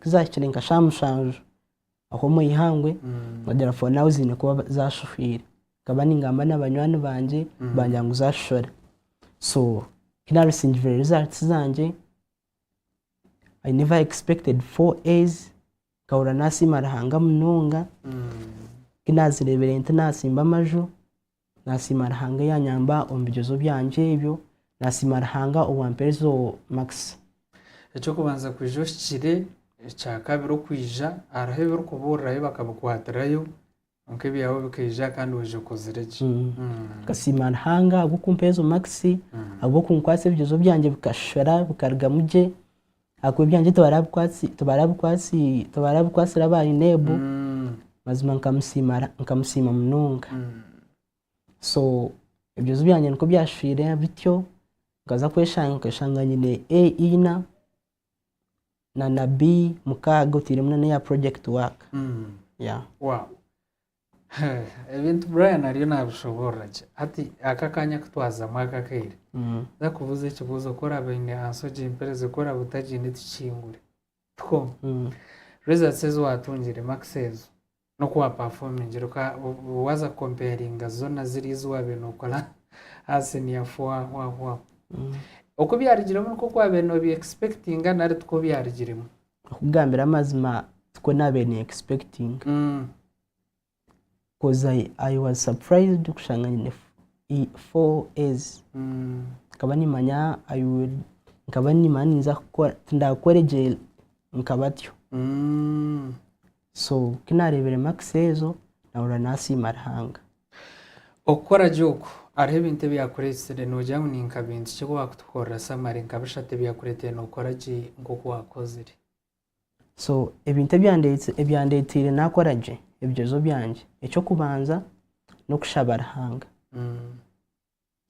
ku zaahikire nka shaaha mushanju aho omu ihangwe, naagira for now ziine kuba zaashuhwire. Nkaba ningamba na banywani bangye bangira ngu zaashushora. So ku naarisingivire results zangye. I never expected 4 A's nkahurira nasiima Ruhanga munonga kinazireebire nti nasimba amaju nasiima Ruhanga eyanyamba omu bigyezo byangye ebyo nasiima Ruhanga owampaire ezo marks. Eky'okubanza kwija ohikire, ekyakabiri okwija hariho ebirikuburirayo bakabikwatirayo kwonka ebyawe bikaija kandi waija okozire gye. Nkasiima Ruhanga ahabw'okumpa ezo marks, ahabw'okunkwatsa ebigyezo byangye bikashusha bikarugamu gye, ahakuba ebyangye tibarabikwatsire aba UNEB, mazima nkamusiima munonga. So ebigyezo byangye nikwo byashushaire bityo, nkaza kweshanga nkeshanga nyine A ina na B mukaaga oteiremu n'eya project work. Yeah. Wow. Ebintu Brian ariyo nabishoboorora gye. Hati aka akanya aku twazamu aka akaire, nza kubuuza ekibuuzo ku oraabe oine ansa ogimpereze ku oraabe otagiine tukingure. Tikwo? Results ezi waatungire, marks ezo, n'oku wapafoomingire, waaza kukomparinga zoona ziriya ezi waabaire nookora aha siniya four aho aho aho. Oku byarugiremu nikwo oku waabaire noobi expectinga nari tikwo byarugiremu? Okukugambira amazima tikwo naabaire ni expectinga coz I was surprised kushanga nyine 4As. Nkaba nimanya I will nkaba nimanya ninza kukora tindakore gye nka batyo. So ku naareebire marks ezo naahurira naasiima Ruhanga. Okukora gye oku, hariho ebintu ebyakureetsire noogira ngu ni nka bintu ki ebi waakutukorera summary nka bishatu ebyakureeteire nookora gye nk'oku waakozire? So ebintu ebyandeeteire naakora gye ebigyezo byangye, eky'okubanza n'okushaba Ruhanga.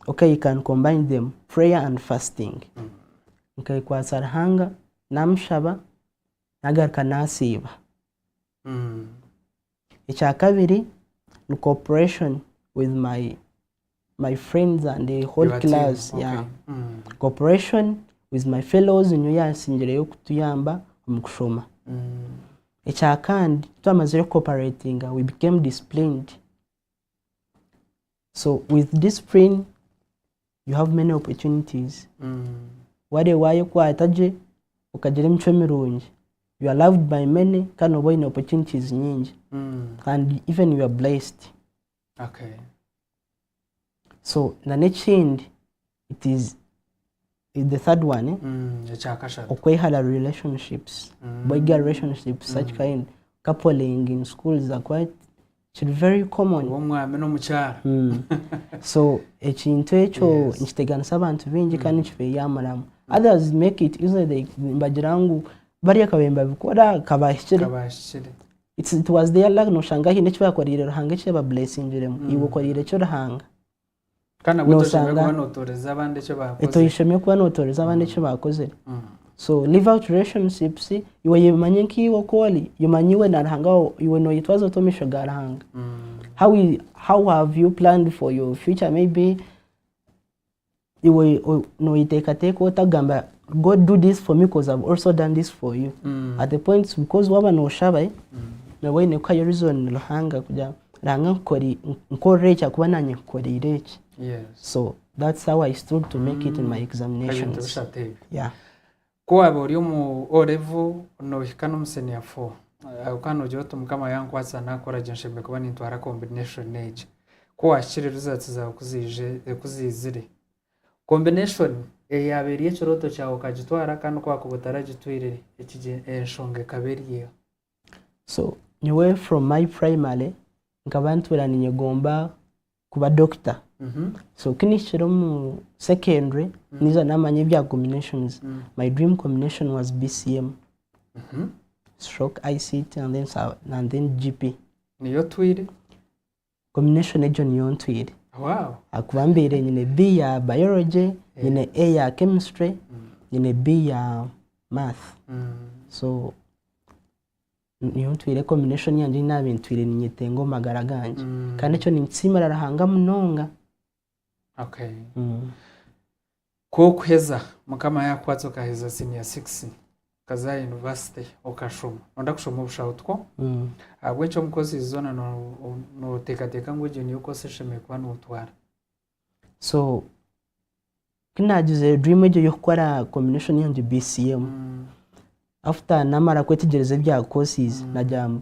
Okay you can combine them, prayer and fasting. Nkekwatsa Ruhanga, naamushaba, naagaruka naasiiba. Ekyakabiri ni cooperation with my my friends and the whole Your team, class okay. yeah. Cooperation with my fellows niyo yansingireyo kutuyamba omu kushoma. Ekyakandi twamazire cooperatinga we became disciplined. So with discipline you have many opportunities. Wareeba wayekwata gye okagira emicwe mirungi you are loved by many kandi nooba oine opportunities nyingi and even you are blessed. Okay. So na n'ekindi it is the third one eh? Ekyakashatu. Okwehara relationships boy girl relationships such kind coupling in schools are quite kiri very common. Kuba omwami n'omukyara. So ekintu ekyo nikiteganisa abantu baingi kandi nikibeeyamuramu. Others make it easy they nibagira ngu bariya kabaire nibabikora kabahikire. Kabahikire. It's, it was their luck noshanga haine eki bakoreire Ruhanga eki yabablessingiremu. Iwe okoreire ki Ruhanga? Kandi nabwo toshemereire Noshanga kuba notooreza abandi eki baakozire. Toyishemye kuba notooreza abandi eki baakozire. So leave out relationships, iwe yemanye nk'iwe oku ori, yemanye iwe na Ruhanga waawe, iwe noyetwaza ota omu maisho ga Ruhanga. How, how have you planned for your future maybe iwe noyeteekateeka ota kugamba God do this for me because I've also done this for you. At the point because waaba noshaba eh, nooba oine kuhayo reason Ruhanga kugira Ruhanga nkukori nkorera eki ahakuba naanye nkukoreire eki. Yes. So that's how I stood to make it in my Ebintu examinations. bishatu ebyo. Yeah. Ku waaba ori omu O level noohika n'omu senior four, ahabw'okuba noogira oti Mukama yankwatsa naakora gye nshemereire kuba nintwara combination egi. Ku waahikire results zaawe ku ziije ku ziizire, combination eyaaba eri ekirooto kyawe okagitwara kandi ku waakuba otaragitwire ekigye enshonga ekaba eri eha? So nyowe from my primary nkaba ntuura ninyegomba kuba doctor. So ku nihikire omu secondary niiza naamanya ebya combinations. My dream combination was BCM, stroke ICT and then, and then GP. Niyo otwire? Combination egyo niyo ntwire. Wow. Ahakuba mbaire nyine B ya biology, nyine A ya chemistry, nyine B ya math. So niyo ntwire combination yangye ei naabaire ntwire ninyetenga omu magara gangye. Kandi ekyo ninkisiimira Ruhanga munonga. Okay. Ku okuheza, Mukama yaakukwatsa okaheza senior six, okaza aha university okashoma, nooyenda kushoma obushaho tikwo? Ahabw'enki omu courses zoona nooteekateeka ngu egyo niyo course eshemereire kuba nootwara? So ku naagizire dream egyo ey'okukora combination yangye BCM, After namara kwetegyereza ebya courses nagira ngu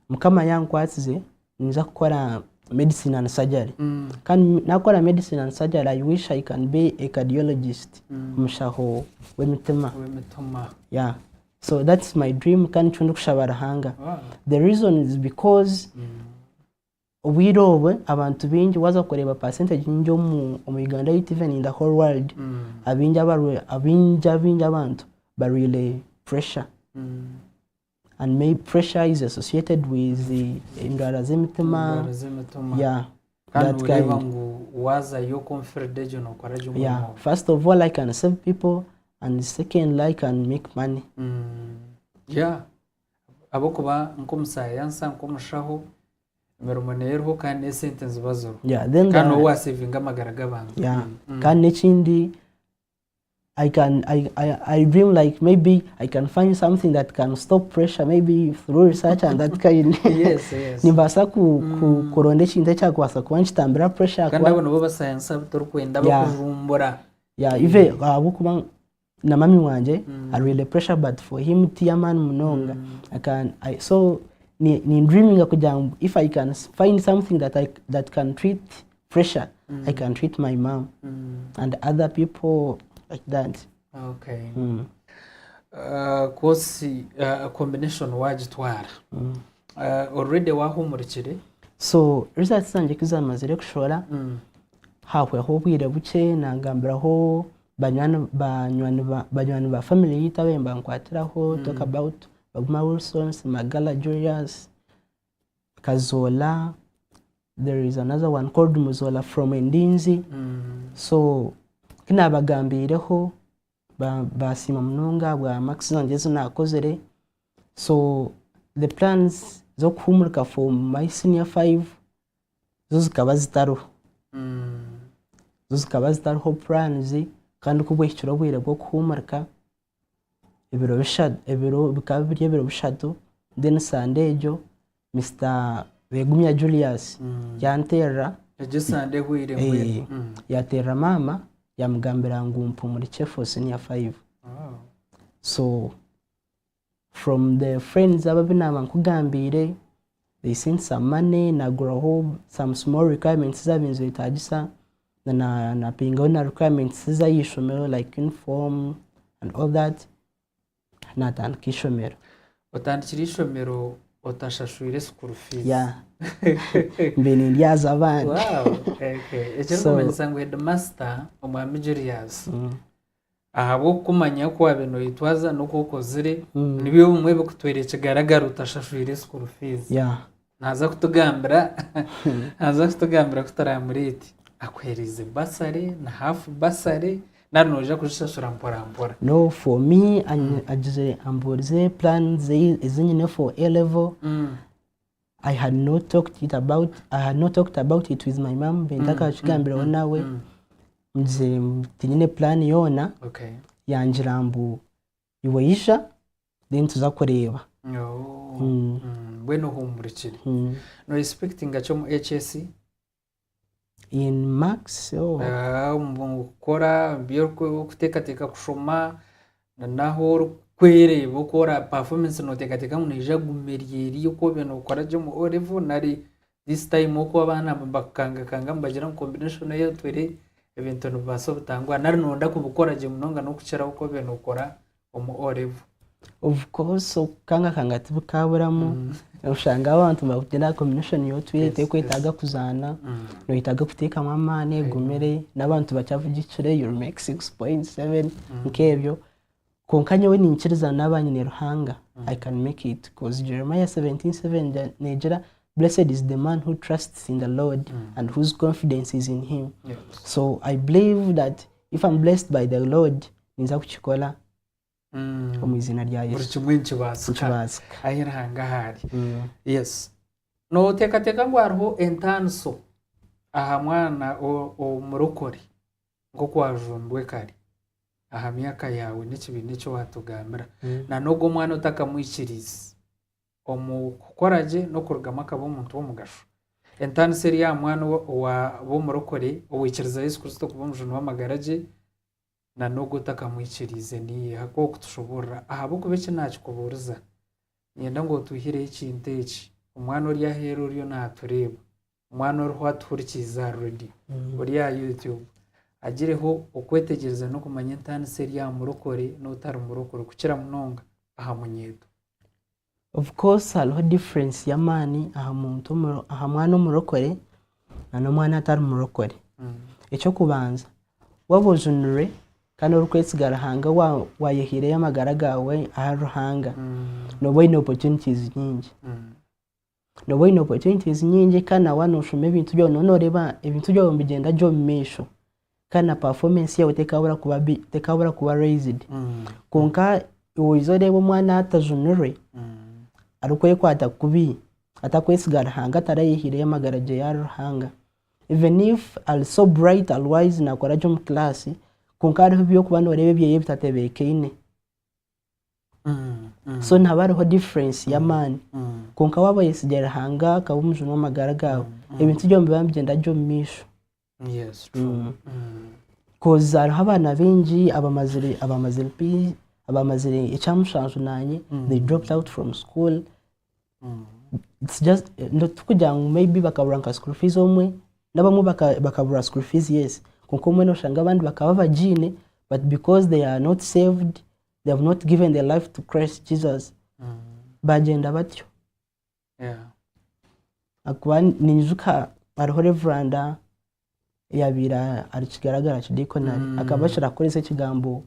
Mukama yankwatsize ninza kukora medicine and surgery kandi nakora medicine and surgery I wish I can be a cardiologist omushaho w'emitima W'emitima. yeah so that's my dream kandi nikyo ndikushaba Ruhanga Wow. the reason is because Obwire obu abantu baingi waaza kureeba percentage nyingi omu Uganda yaitu even in the whole world, abaingi abaingi abaingi abantu barwaire pressure and may pressure is associated with endwara z'emitima Endwara z'emitima. yeah Kandi that noreeba kind. ngu waazayo okonfirida egyo nookora gye omurimo Yeah, ogwo. first of all I can save people and secondly I can make money. Yeah, ahabw'okuba nk'omusayansa nk'omushaho Emirimo neyo eriho kandi n'esente niziba ziriho. Yeah, then Kandi the, nooba waasevinga amagara g'abantu. yeah. Kandi n'ekindi I can I, I, I dream like maybe I can find something that can stop pressure maybe through research and that kind. Yes, yes. Nimbaasa ku, ku, kuronda ekintu ekyakubaasa kuba nikitambira pressure Kandi kuba abo nibo basayansa abu turikwenda Yeah. abakujumbura. yeah, even ahabw'okuba na mami wangye arwaire pressure but for him tiyamaani munonga I can, I, so ni, ni dreaminga kugira ngu if I can find something that, I, that can treat pressure I can treat my mom and other people like that Okay. Course combination wagitwara. Already wahumurikire. So results zangye kuzamazire kushora Haahwaho obwire bukye naagambiraho banywani banywani ba banywani ba family yaitu ababaire nibankwatiraho talk about Baguma Wilson, Ssemagala Julius, Kazoora, there is another one called Muzoora from Endinzi. So ku naabagambiireho baasiima munonga ahabwa marks zangye ezi naakozire. So the plans z'okuhuumurika for my senior five zo zikaba zitariho. Zo zikaba zitariho plans kandi ku bwahikire obwire bw'okuhuumurika, ebiro bishatu ebiro bikaba biri ebiro bishatu then Sunday egyo Mister Begumya Julius yanteerera Egyo Sunday ehweire mbwenu. Yateerera maama yamugambira ngu mpumurikye for senior five. So From the friends abo abu naaba nkugambiire, they sent some money naguraho some small requirements ezaabaire nizeetaagisa na napayingaho na requirements ez'ahaishomero like uniform and all that, naatandika eishomero. Otandikire eishomero otashashwire school fees. Yeah, mbaire nindyaza abandi. Wow, okay. Ekirikumanyisa ngu headmaster Omwami Julius Ahabw'okukumanya oku waabaire nooyetwaza n'oku okozire, nibyo bimwe ebikutwera ekigaragara otashashwire school fees. Naaza kutugambira naaza kutugambira ku turaamureete akuheereize bursary na half bursary nari noija kuzishashura mpora mpora. No for me agizire ambuurize plans ezi nyine for A level, I had not talked it about I had not talked about it with my mum mbe ntakakigambiraho nawe mugizire ngu tinyine plan yoona Okay. yangira mbu iwe ija then tuza kureeba. Oh. Mbwenu ohuumurikire. No expectinga ki omu HSC? In marks or? Omu kukora ebi orikuteekateeka kushoma n'ahu orikwereeba oku ora performance nooteekateeka ngu neija kuguma eri eri oku obaire nookora gye omu O level nari this time oku abaana nibakukangakanga nibagira ngu combination ei otwire ebintu nibibaasa obutanguha nari nooyenda kubikora gye munonga n'okukiraho oku obaire nookora omu O level. Of course okukangakanga tibikaburamu, oshanga abantu nibakugira aha combination ei otwire terikwetaaga kuzaana, noyetaaga kuteekamu amaani egumire n'abantu bakyavugikire you will make 6.7 nk'ebyo. Kwonka nyowe ninkiriza naaba nyine Ruhanga I can make it coz Jeremiah 17:7 negira blessed is the man who trusts in the Lord and whose confidence is in him. So I believe that if I'm blessed by the Lord ninza kukikora omu iziina rya Buri Yesu. kimwe nikibaasika. Nikibaasika. Ahi Ruhanga ahari. Yes. Nooteekateeka ngu hariho entaaniso aha mwana omurokore nk'oku waajumbwe kare aha myaka yaawe n'ekibiina eki waatugambira na n'ogwo omwana otakamwikiriize omu kukora gye n'okurugamu akaba omuntu w'omugasho? Entaaniso eri aha mwana owaaba omurokore owaikiriza Yesu Kristo kuba omujuni w'amagara gye. Na n'ogwo otakamwikiriize niiha ku okutushoboorora ahabw'okuba eki naakikubuuriza niinyenda ngu otwihireho ekintu eki omwana ori aheeru oriyo naatureeba omwana oriho atuhurikiize aha rediyo ori aha YouTube agireho okwetegyereza n'okumanya entaaniso eri aha murokore n'otari murokore kukira munonga aha munyeeto. Of course hariho difference y'amaani aha muntu aha mwana omurokore na n'omwana atari murokore. Eky'okubanza waaba ojunirwe kandi orikwesiga Ruhanga waayehaireyo amagara gaawe ahari Ruhanga, nooba oine opportunities nyingi. Nooba oine opportunities nyingi kandi na waaba nooshoma ebintu byawe nooba nooreeba ebintu byawe nibigyenda gye omu maisho kandi na performance yaawe tekabura kuba bi tekabura kuba raised. Kwonka iwe oija oreeba omwana atajunirwe arikwekwata kubi, atakwesiga Ruhanga tarayehaireyo amagara ge ahari Ruhanga, even if ari so bright ari wise naakora gye omu class, kwonka hariho ebi orikuba nooreeba ebyeye bitatebeekaine. So nihaba hariho difference y'amaani. Kwonka waaba oyesigire Ruhanga akaba omujuni w'amagara gaawe, ebintu byona nibiba nibigyenda gye omu maisho. Yes, true. Cause hariho abaana baingi abamazire abamazire P abamazire ekyamushanju naanye they dropped out from school. It's just tikugira ngu maybe bakabura nka school fees obumwe, n'abamwe bakabura school fees yes, kwonka obumwe noshanga abandi bakaba bagiine but because they are not saved, they have not given their life to Christ Jesus, bagyenda batyo. Ahakuba ninyijuka hariho Reveranda eyabaire ari kigaragara kidikonari, akaba akira kukoresa ekigambo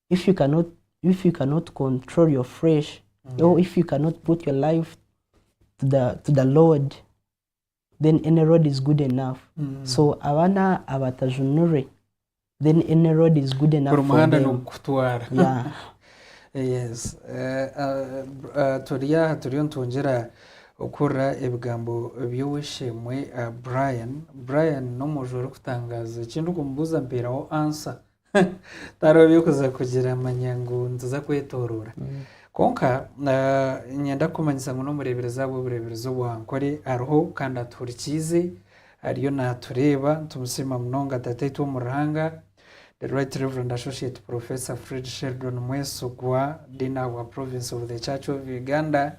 if you cannot, if you cannot control your flesh or if you cannot put your life to the, to the Lord, then any road is good enough. So abaana abatajunirwe, then any road is good enough buri for muhanda them. Nigukutwara. Yes. Turi aha turiyo nitwongyera okuhurira ebigambo by'ow'eishe-emwe Brian. Brian n'omwojo orikutangaaza. Eki ndikumubuuza mpeeraho answer. Tihariho by'okuza kugira manya ngu nituza kwetooroora. Kwonka niinyenda kukumanyisa ngu n'omureeberezi ahabw'obureeberezi obwa Ankole ariho kandi atuhurikiize, ariyo naatureeba. Nitumusiima munonga Tataitwe omu Ruhanga, The Right Reverend Associate Professor Fred Sheldon Mwesigwa, Dean ahabwa Province of the Church of Uganda.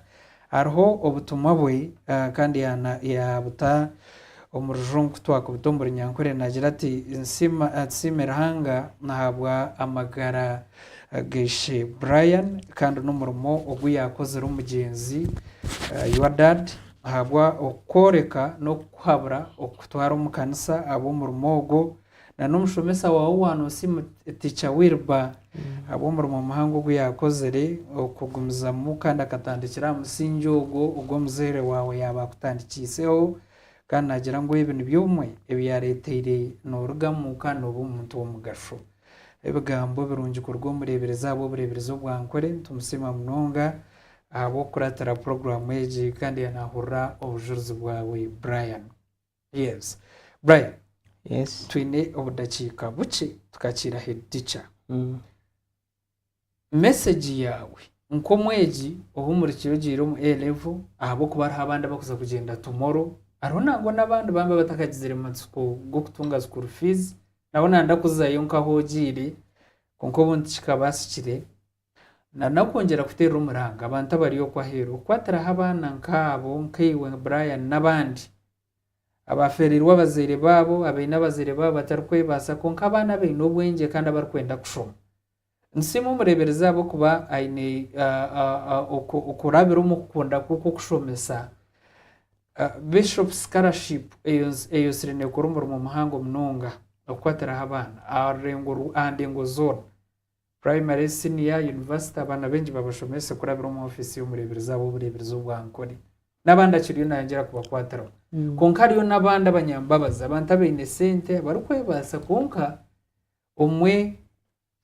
Hariho obutumwa bwe kandi yaabuta omu rujungu ku twakubuta omu runyankore naagira ati, Nsiime Ruhanga ahabwa amagara g'eishe Brian kandi n'omurimo ogu yaakozire omugyenzi your dad ahabwa okukworeka n'okukuhabura okukutwara omu kanisa ahabw'omurimo ogwo Na n'omushomesa waawe owa Noosimu Teacher Wilber ahabw'omurimo muhango ogu yaakozire okugumizamu kandi akatandikira aha musingi ogwo ogu omuzaire waawe yaaba akutandikiiseho kandi naagira ngu ebi nibyo bimwe ebyareeteire noorugamu kandi nooba omuntu w'omugasho. Ebigambo birungi kuruga omu mureeberezi ahabw'obureeberezi obwa Nkore nitumusiima munonga ahabw'okukuratira puroguraamu egi kandi naahurira obujurizi bwawe Brian. Yes. Brian, Yes. twine obudakiika bukye tukakiira head teacher. Message yaawe nk'omwegi ohumurikire ogiire omu A level ahabw'okuba hariho abandi abakuza kugyenda tomorrow, hariho nangwa n'abandi bambi abatakagizire matsiko g'okutunga school fees, nabo nanda kuzayo nk'ahu ogiire kwonka obundi tikikabaasikire. Na n'okwongyera kuteerera omuranga abantu abari okwo aheeru, okukwatiraho abaana nk'abo, nkaiwe Brian n'abandi abaafeereirwe abazaire baabo, abaine abazaire baabo batarikwebaasa kwonka abaana abaine obwengye kandi abarikwenda kushoma. Nitusiima omureeberezi ahabw'okuba aine okurabira omu kukunda kwe okw'okushomesa. Bishop Scholarship eyosire neekora omurimo muhango munonga okukwatiraho abaana aha ndengo zoona. Primary, senior, university abaana baingi babashomese kurabira omu ofiisi y'omureeberezi ahabw'obureeberezi obwa Ankole. N'abandi akiriyo nayongyera kubakwatiraho. Kwonka hariyo n'abandi abanyambabazi, abantu abaine sente abarikwebaasa kwonka omwe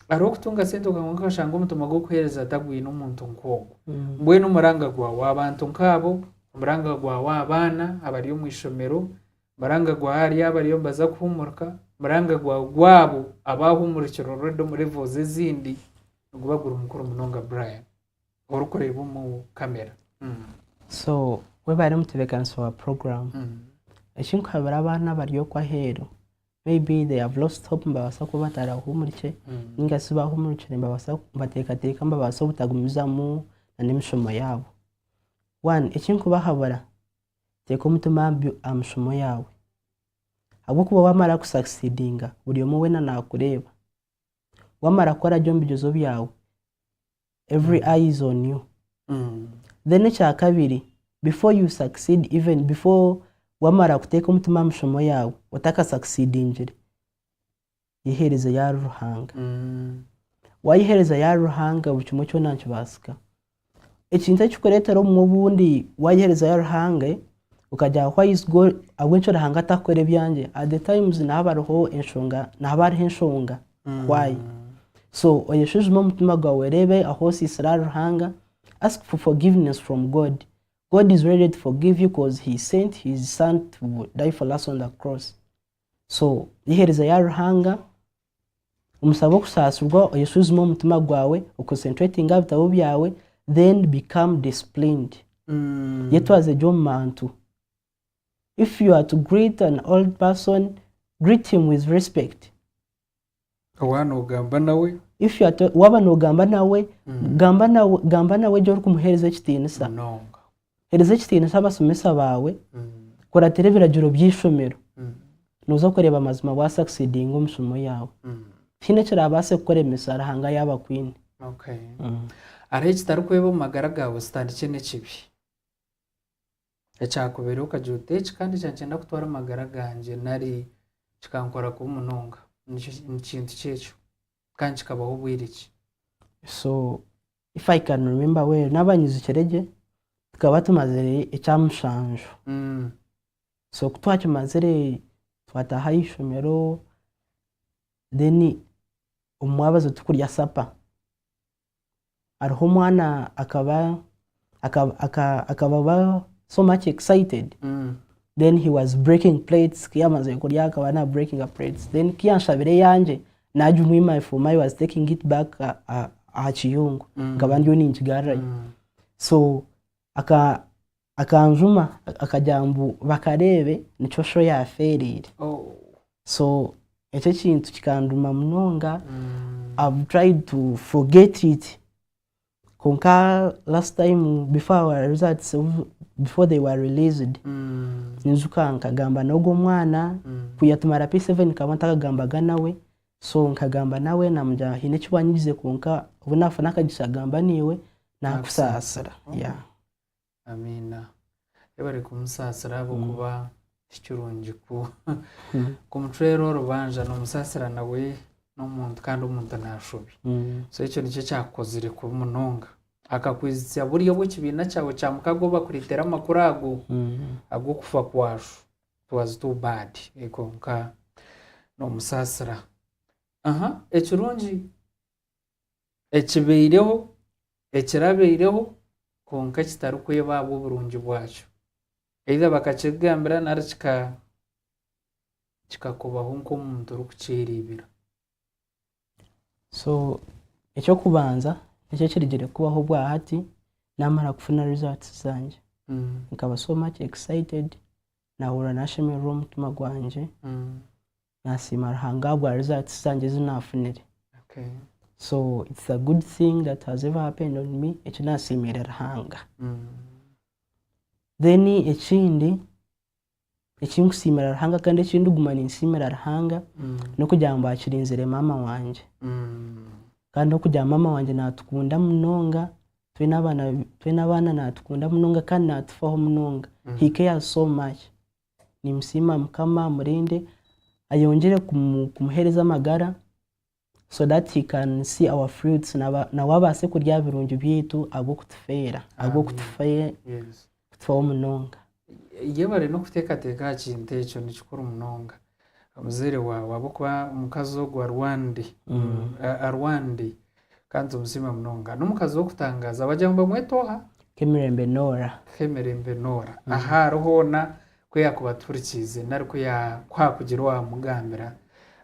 hariho okutunga sente kwonka okashanga omutima gw'okuheereza tagwine omuntu nk'ogwo. Mbwenu omuranga gwawe abantu nk'abo, omuranga gwawe abaana abari omu ishomero, Muranga gwa ahari abariyo nibaza kuhumurika, muranga gwa gwabo abaahumurikire already omu levels ezindi niguba guri mukuru munonga Brian orikureeba omu camera. So webare mutebekanisa wa program. Ekinkuhabura abaana abari okwo aheeru. Maybe they have lost hope nibabaasa kuba batarahuumurikye ninga shi bahuumurikire nibabaasa nibateekateeka nibabaasa obutagumizamu n'emishomo yaabo. One, eki nkubahabura, teeka omutima aha mishomo yaawe ahabw'okuba waamara ku succeedinga buri omwe weena naakureeba. Waamara kukora gye omu bigyezo byawe, every eye is on you. Then ekyakabiri, before you succeed even before wamara kuteeka omutima aha mishomo yaawe otaka succeedingire, yeheerezeyo ahari Ruhanga. Wayeheerezayo ahari Ruhanga buri kimwe kyona nikibaasika. Ekintu ekirikureetera obumwe obundi wayeheerezayo ahari Ruhanga okagira why is God ahabw'enki Ruhanga atakukora ebyangye, at the times nihaba hariho enshonga nihaba hariho enshonga why. So oyeshwijume omutima gwawe oreebe ahu osiisire ahari Ruhanga, ask for forgiveness from God. God is ready to forgive you coz he sent his son to die for us on the cross. So yeheerezeyo ahari Ruhanga, omusabe okusaasirwa, oyeshwijume omutima gwawe, oconcentratinge aha bitabo byawe, then become disciplined. Yetwaze gye omu bantu. If you are to greet an old person, greet him with respect. Waaba noogamba nawe. If you are to, waaba noogamba nawe, gamba nawe, gamba nawe gye orikumuheereza ekitiinisa. Munonga. Heereza ekitiinisa abasomesa baawe, kuratira ebiragiro by'eishomero. Nooza kureeba amazima wa succeedinga omu mishomo yaawe. Tihaine ekiraabaase kukuremesa Ruhanga yaaba akwine. Okay. Hariho ekitarikweba omu magara gaawe kitandikye n'ekibi. Ekyakubaire okagira oti eki kandi ekya nikyenda kutwara amagara gangye nari kikankora kubi munonga. Nikyo ni kintu ki ekyo? Kandi kikabaho bwire ki? So if I can remember well naaba nyijukire gye tukaba tumazire ekyamushanju. So ku twakimazire twataaha ah'eishomero then omu mwabazyo tukurya supper. Hariho omwana akaba akaba aba so much excited then he was breaking plates ku yamazire kurya akaba na breakinga plates then ku yanshabire eyangye nagimwima for me I was taking it back aha kiyungu nkaba ndiyo ninkigarurayo so akanjuma akagira ngu bakareebe nikyo sho yafeereire. So ekyo ekintu kikanduma munonga, I've tried to forget it kwonka last time before our results before they were released, ninjuka nkagamba n'ogwo omwana, kwiha tumara P7 nkaba ntakagambaga nawe, so nkagamba nawe namugira haine eki wanyigize kwonka obu nafuna akagisha kugamba naiwe nakusaasira. Yeah. Amiina. Yebare kumusaasira ahabw'okuba tikirungi ku kumucwera orubanja nomusaasira nawe n'omuntu kandi omuntu nashobya. So ekyo nikyo kyakukozire kubi munonga. Akakwizitsya buriya obu ekibiina kyawe kya mukago bakureetera amakuru ago ag'okufa kwasho. It was too bad kwonka nomusaasira. Aha ekirungi ekibaireho, ekirabaireho kwonka ekitarikweba ahabw'oburungi bwakyo. Either bakakikugambira nari kika kikakubaho nk'omuntu orikukyereebera. So eky'okubanza nikyo ekirugire kubaho obwahati naamara kufuna results zangye. Nkaba so much excited, naahurira naashemererwa omu mutima gwangye. Nasiima Ruhanga ahabwa results zangye ezi nafunire. Okay. So it's a good thing that has ever happened on me, eki nasiimiire Ruhanga. Then ekindi eki nkusiimira Ruhanga kandi eki ndiguma ninsiimira Ruhanga n'okugira ngu bakirinzire maama wangye. Kandi n'okugira ngu maama wangye natukunda munonga, twena abaana twena abaana natukunda munonga kandi natufaho munonga. He cares so much. Nimusiima Mukama amurinde ayongyere kumuheereza amagara so that he can see our fruits nawe abaase kurya aha birungi byaitu ahabw'okutufeera ahabw'okutufaho munonga. Yebare n'okuteekateeka aha kintu ekyo nikikuru munonga. Omuzaire waawe ahabw'okuba omukazi ogwo arwande arwande kandi tumusiime munonga. N'omukazi w'okutangaaza bagira ngu bamwete oha? Kemirembe Norah. Kemirembe Norah. Ahu ari hoona ku yaakuba atuhurikiize nari ku haakugira owaamugambira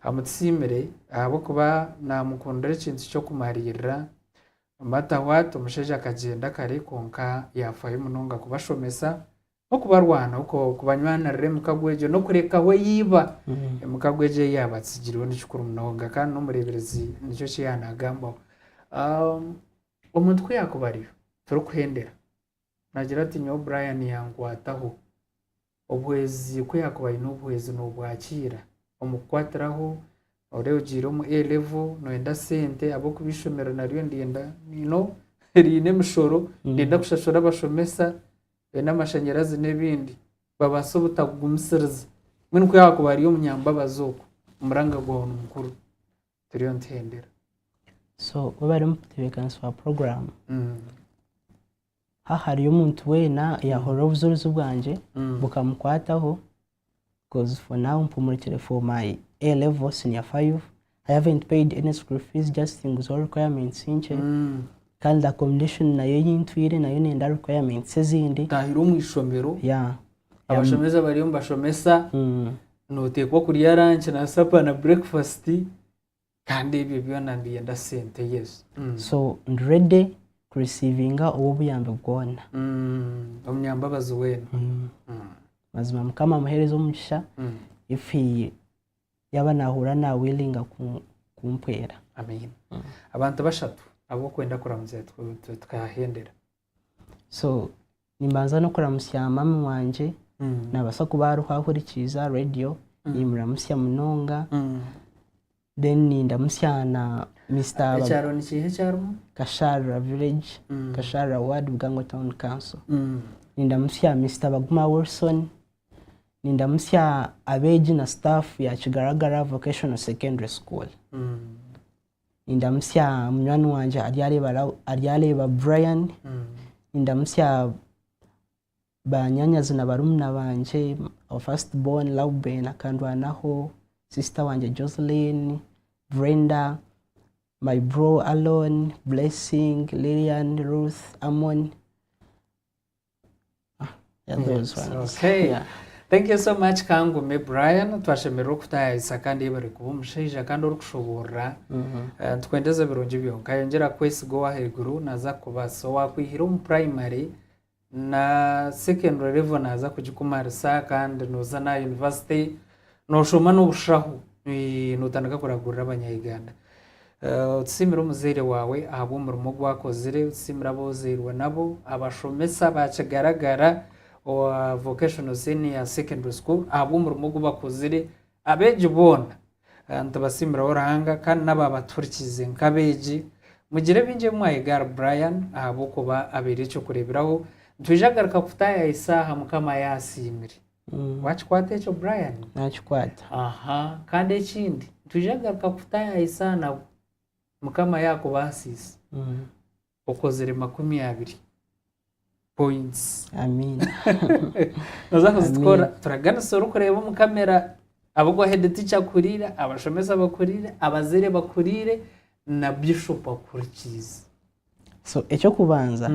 amutusiimire ahabw'okuba naamukundira ekintu ky'okumariirira. No matter what omushaija akagyenda kare kwonka yaafayo munonga kubashomesa. N'okubarwanaho kubanywanirira emikago egyo n'okurekaho eiba emikago egyo ei yaabatsigireho ni kikuru munonga kandi n'omureeberezi nikyo eki yaanagambaho. Omuntu ku yaakuba ariyo turikuhendera naagira ati nyowe Brian yankwataho, obuhwezi ku yaakuba aine obuhwezi noobwakiira omu kukwatiraho Ori ogiire omu A level noyenda sente ahabw'okuba eishomero naryo niryenda you know riine emishoro niryenda kushashura abashomesa n'amashanyarazi n'ebindi babaasa obutakugumisiriza mbwenu ku yaakuba ari omunyambabazi okwo omuranga gwawe ni mukuru turiyo nituhendera. So webare omutebeekanisa wa puroguraamu. Haha hariyo omuntu weena eyahurira obujurizi bwangye bukamukwataho coz for now mpumurikire for my A level senior 5 I haven't paid any school fees just nguzeho requirements nkye kandi accommodation nayo ei ntwire nayo nenda requirements ezindi. Otahire omu ishomero Yeah. abashomesa bariyo nibashomesa noteekwa kurya lunch na supper na breakfast Kandi ebyo byona nibyenda sente Yesu. So ndi ready kureceivinga obwobuyambi bwona. Omunyambabazi weena. Mazima mukama amuhereze omugisha if he yaba nahurira na willinga kumpwera. Amiina. Abantu bashatu abu okwenda kuramutsya tukahendera. So nimbanza n'okuramutsya mami wangye nabaasa kuba ariho ahurikiize aha radio nimuramutsya munonga. Then nindamutsya na Mister Ekyaro ni kiiha eki arimu? Kasharira village, Kasharira ward, Bugango town council. Nindamutsya Mister Baguma Wilson, nindamutsya abeegi na staff ya Kigaragara vocational secondary school. Nindamutsya munywani wangye Aryareeba Brian, nindamutsya Banyanyazi na barumuna bangye, our first born Lauben akandwanaho, sister wangye Joseline, Brenda, my bro Alon, Blessing, Lilian, Ruth, Amon. Yeah, those Yes, ones. okay. Yeah. Thank you so much Kangume Brian twashemererwa okutayayisa kandi yebare kuba omushaija kandi orikushoboorora Eh, nitukwendeza ebirungi byonka yongyera kwesiga owahaiguru naza kukubaasisa owakwihire omu primary Na secondary level naaza kugikumarisa kandi nooza n'aha university nooshoma n'obushaho nootandika kuragurira abanya-Uganda. Otusiimire omuzaire waawe ahabw'omurimo ogu akozire, otusiimire abu ozairwe nabo, abashomesa ba Kigaragara owa Vocational Senior Secondary School ahabw'omurimo ogu bakozire, abeegi boona Nitubasiimiraho Ruhanga kandi n'abaabatuhurikiize nk'abeegi. Mugire bingi ebi mwayega ahari Brian ahabw'okuba abaire eky'okureeberaho. Nitwija kugaruka kutaayaayisa aha Mukama yaasiimire. Waakikwata ekyo Brian? Naakikwata. Aha. Kandi ekindi, nitwija kugaruka kutaayaayisa aha nabwo Mukama yaakubaasiise. Okozire 20 points. Amiina. Noza kuzitukora turaganisa orikureeba omu kamera abu head teacher akuriire, abashomesa bakuriire, abazaire bakuriire na bishop akurikiize. So ekyokubanza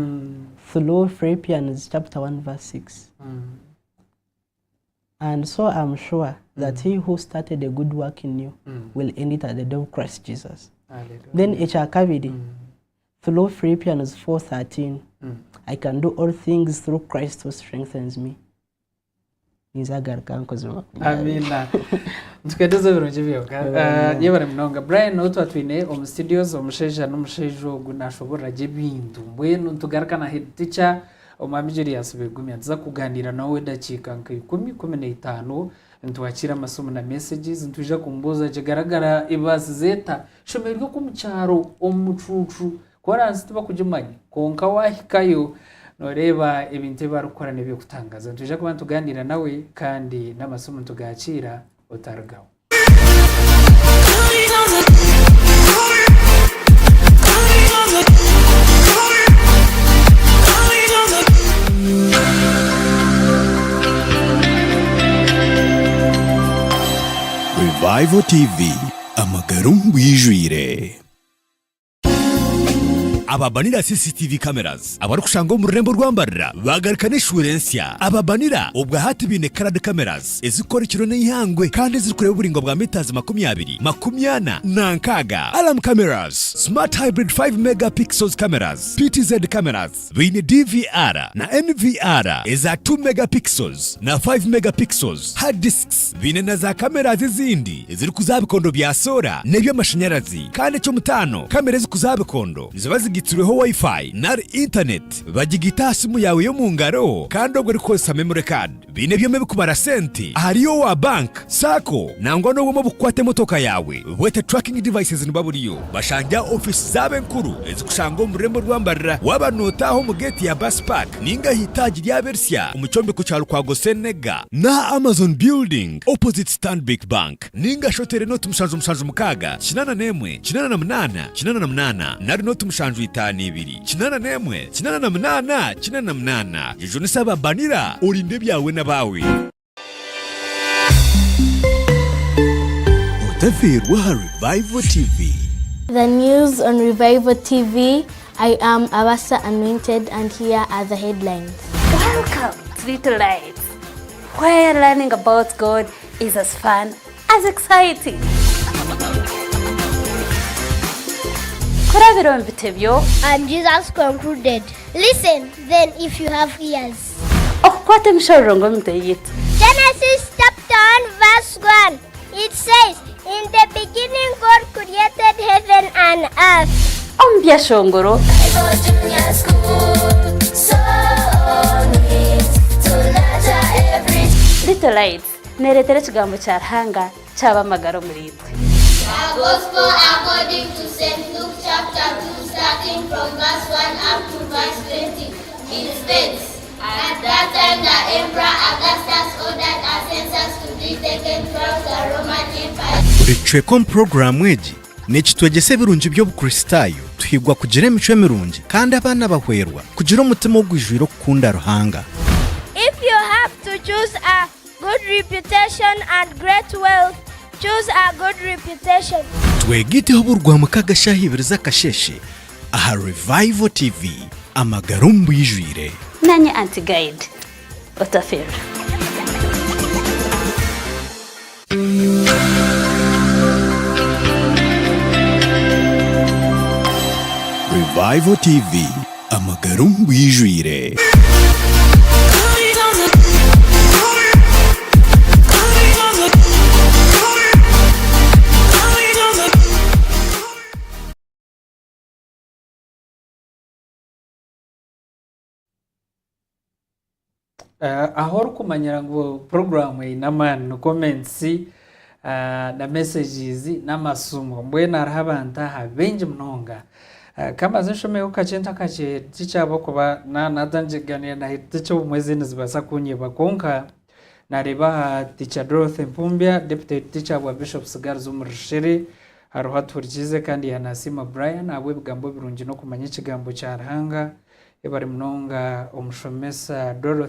through Philippians chapter 1 verse 6. And so I'm sure that he who started a good work in you will end it at the day of Christ Jesus. Hallelujah. Then ekyakabiri through Philippians 4:13 I can do all things through Christ who strengthens me. Nizagaruka nkoze 20. Amina. Nitukwendeza ebirungi byonka. Yebare munonga. Brian niwe tuba twine omu studios omushaija n'omushaija ogu nashoborora gye ebintu. Mbwenu nitugaruka na head teacher Omwami Julius Begumya nituza kugaaniira nawe edakiika nka ikumi, 15, nitwakiira amasimu na messages, nitwija kumubuuza gye garagara ebaasize eta ishomero ry'oku kyaro omu mucuucu, koransi tibakugimanya kwonka waahikayo nooreeba ebintu ebi barikukora n'eby'okutangaaza. Nitwija kuba nitugaaniira nawe kandi n'amasimu nitugaakiira otarugaho. Revival TV, amagara omu bwijwire. Aba Banira CCTV Cameras abarikushangwa omu rurembo rwa Mbarara baagaruka n'eshuura ensya. Aba Banira obwa hati baine Coloured Cameras ezirikukora ekiro n'eihangwe kandi ezirikureeba oburaingwa bwa metres 20, 40 na 60. Alarm Cameras, Smart Hybrid 5 Mega Pixels Cameras, PTZ Cameras, Baine DVR na NVR eza 2 megapixels na 5 megapixels, hard disks, baine na za cameras ezindi ezirikuza aha bikondo bya soora n'eby'amashanyarazi. Kandi eky'omutaano, kamera ezikuza aha bikondo niziba zigitsirweho Wi-Fi nari internet, bagigaita aha simu yaawe y'omu ngaro kandi obwo erikukozesa memory card. Baine ebyoma ebikubara sente ahari owa bank, sacco nangwa n'obwoma obukukwata emotoka yaawe bwete tracking devices niba buriyo. Bashangye aha ofiisi zaabo enkuru ezikushangwa omu rurembo rwa Mbarara waaba notaaha omu geeti ya bus park ninga aha itaagi ryabo erisya omu kyombeko kya Lukwago Senega n'aha Amazon building opposite Stanbic Bank. Ninga shi oteere nooti 776 81 88 nari nooti 752 81 88 88. Jejunisa aba Banira orinde ebyawe n'abaawe. Otafiirwa aha Revival TV. The news on Revival TV, I am Abasa Anointed and here are the headlines. Welcome to Little Lights, where learning about God is as fun as exciting. Kurabira omu bitebyo. And Jesus concluded, Listen, then, if you have ears. Okukwata emishororongo omu mitwe yaitu. Genesis chapter 1 verse 1 it says, In the beginning God created heaven and earth. Omu byeshongoro. Little Lights neereetera ekigambo kya Ruhanga kyaba amagara omuriitwe. The Gospel according to St. Luke chapter 2 starting from verse 1 up to verse 20. It states, At that time the Emperor Augustus ordered a census to be taken throughout the Roman Empire. Buri kicweka omu puroguraamu egi nikitwegyesa ebirungi by'Obukristaayo, tuhigwa kugira emicwe mirungi, kandi abaana bahwerwa kugira omutima ogwijwire okukunda Ruhanga. If you have to choose a good reputation and great wealth, choose a good reputation. Twegaiteho buri Rwamukaaga shaaha ibiri z'akasheeshe aha Revival TV, amagara omu bwijwire. Nanye Auntie Guide otaferwa. Revival TV, amagara omu bwijwire. Eh, aho orikumanyira ngu puroguraamu eine amaani ni comments eh, na messages n'amasimu mbwenu hariho abantu aha baingi munonga Eh, kambaze nshomeho kakye ntakakye tikyaba kuba natangiganira na head obumwe ezindi nizibaasa kunyeba kwonka nareeba aha teacher Dorothy Mpumbya deputy head teacher wa Bishops Girls omu Rushere hariho atuhurikiize kandi yanasiima Brian ahabw'ebigambo birungi n'okumanya ekigambo kya Ruhanga Yebare munonga omushomesa Dorothy.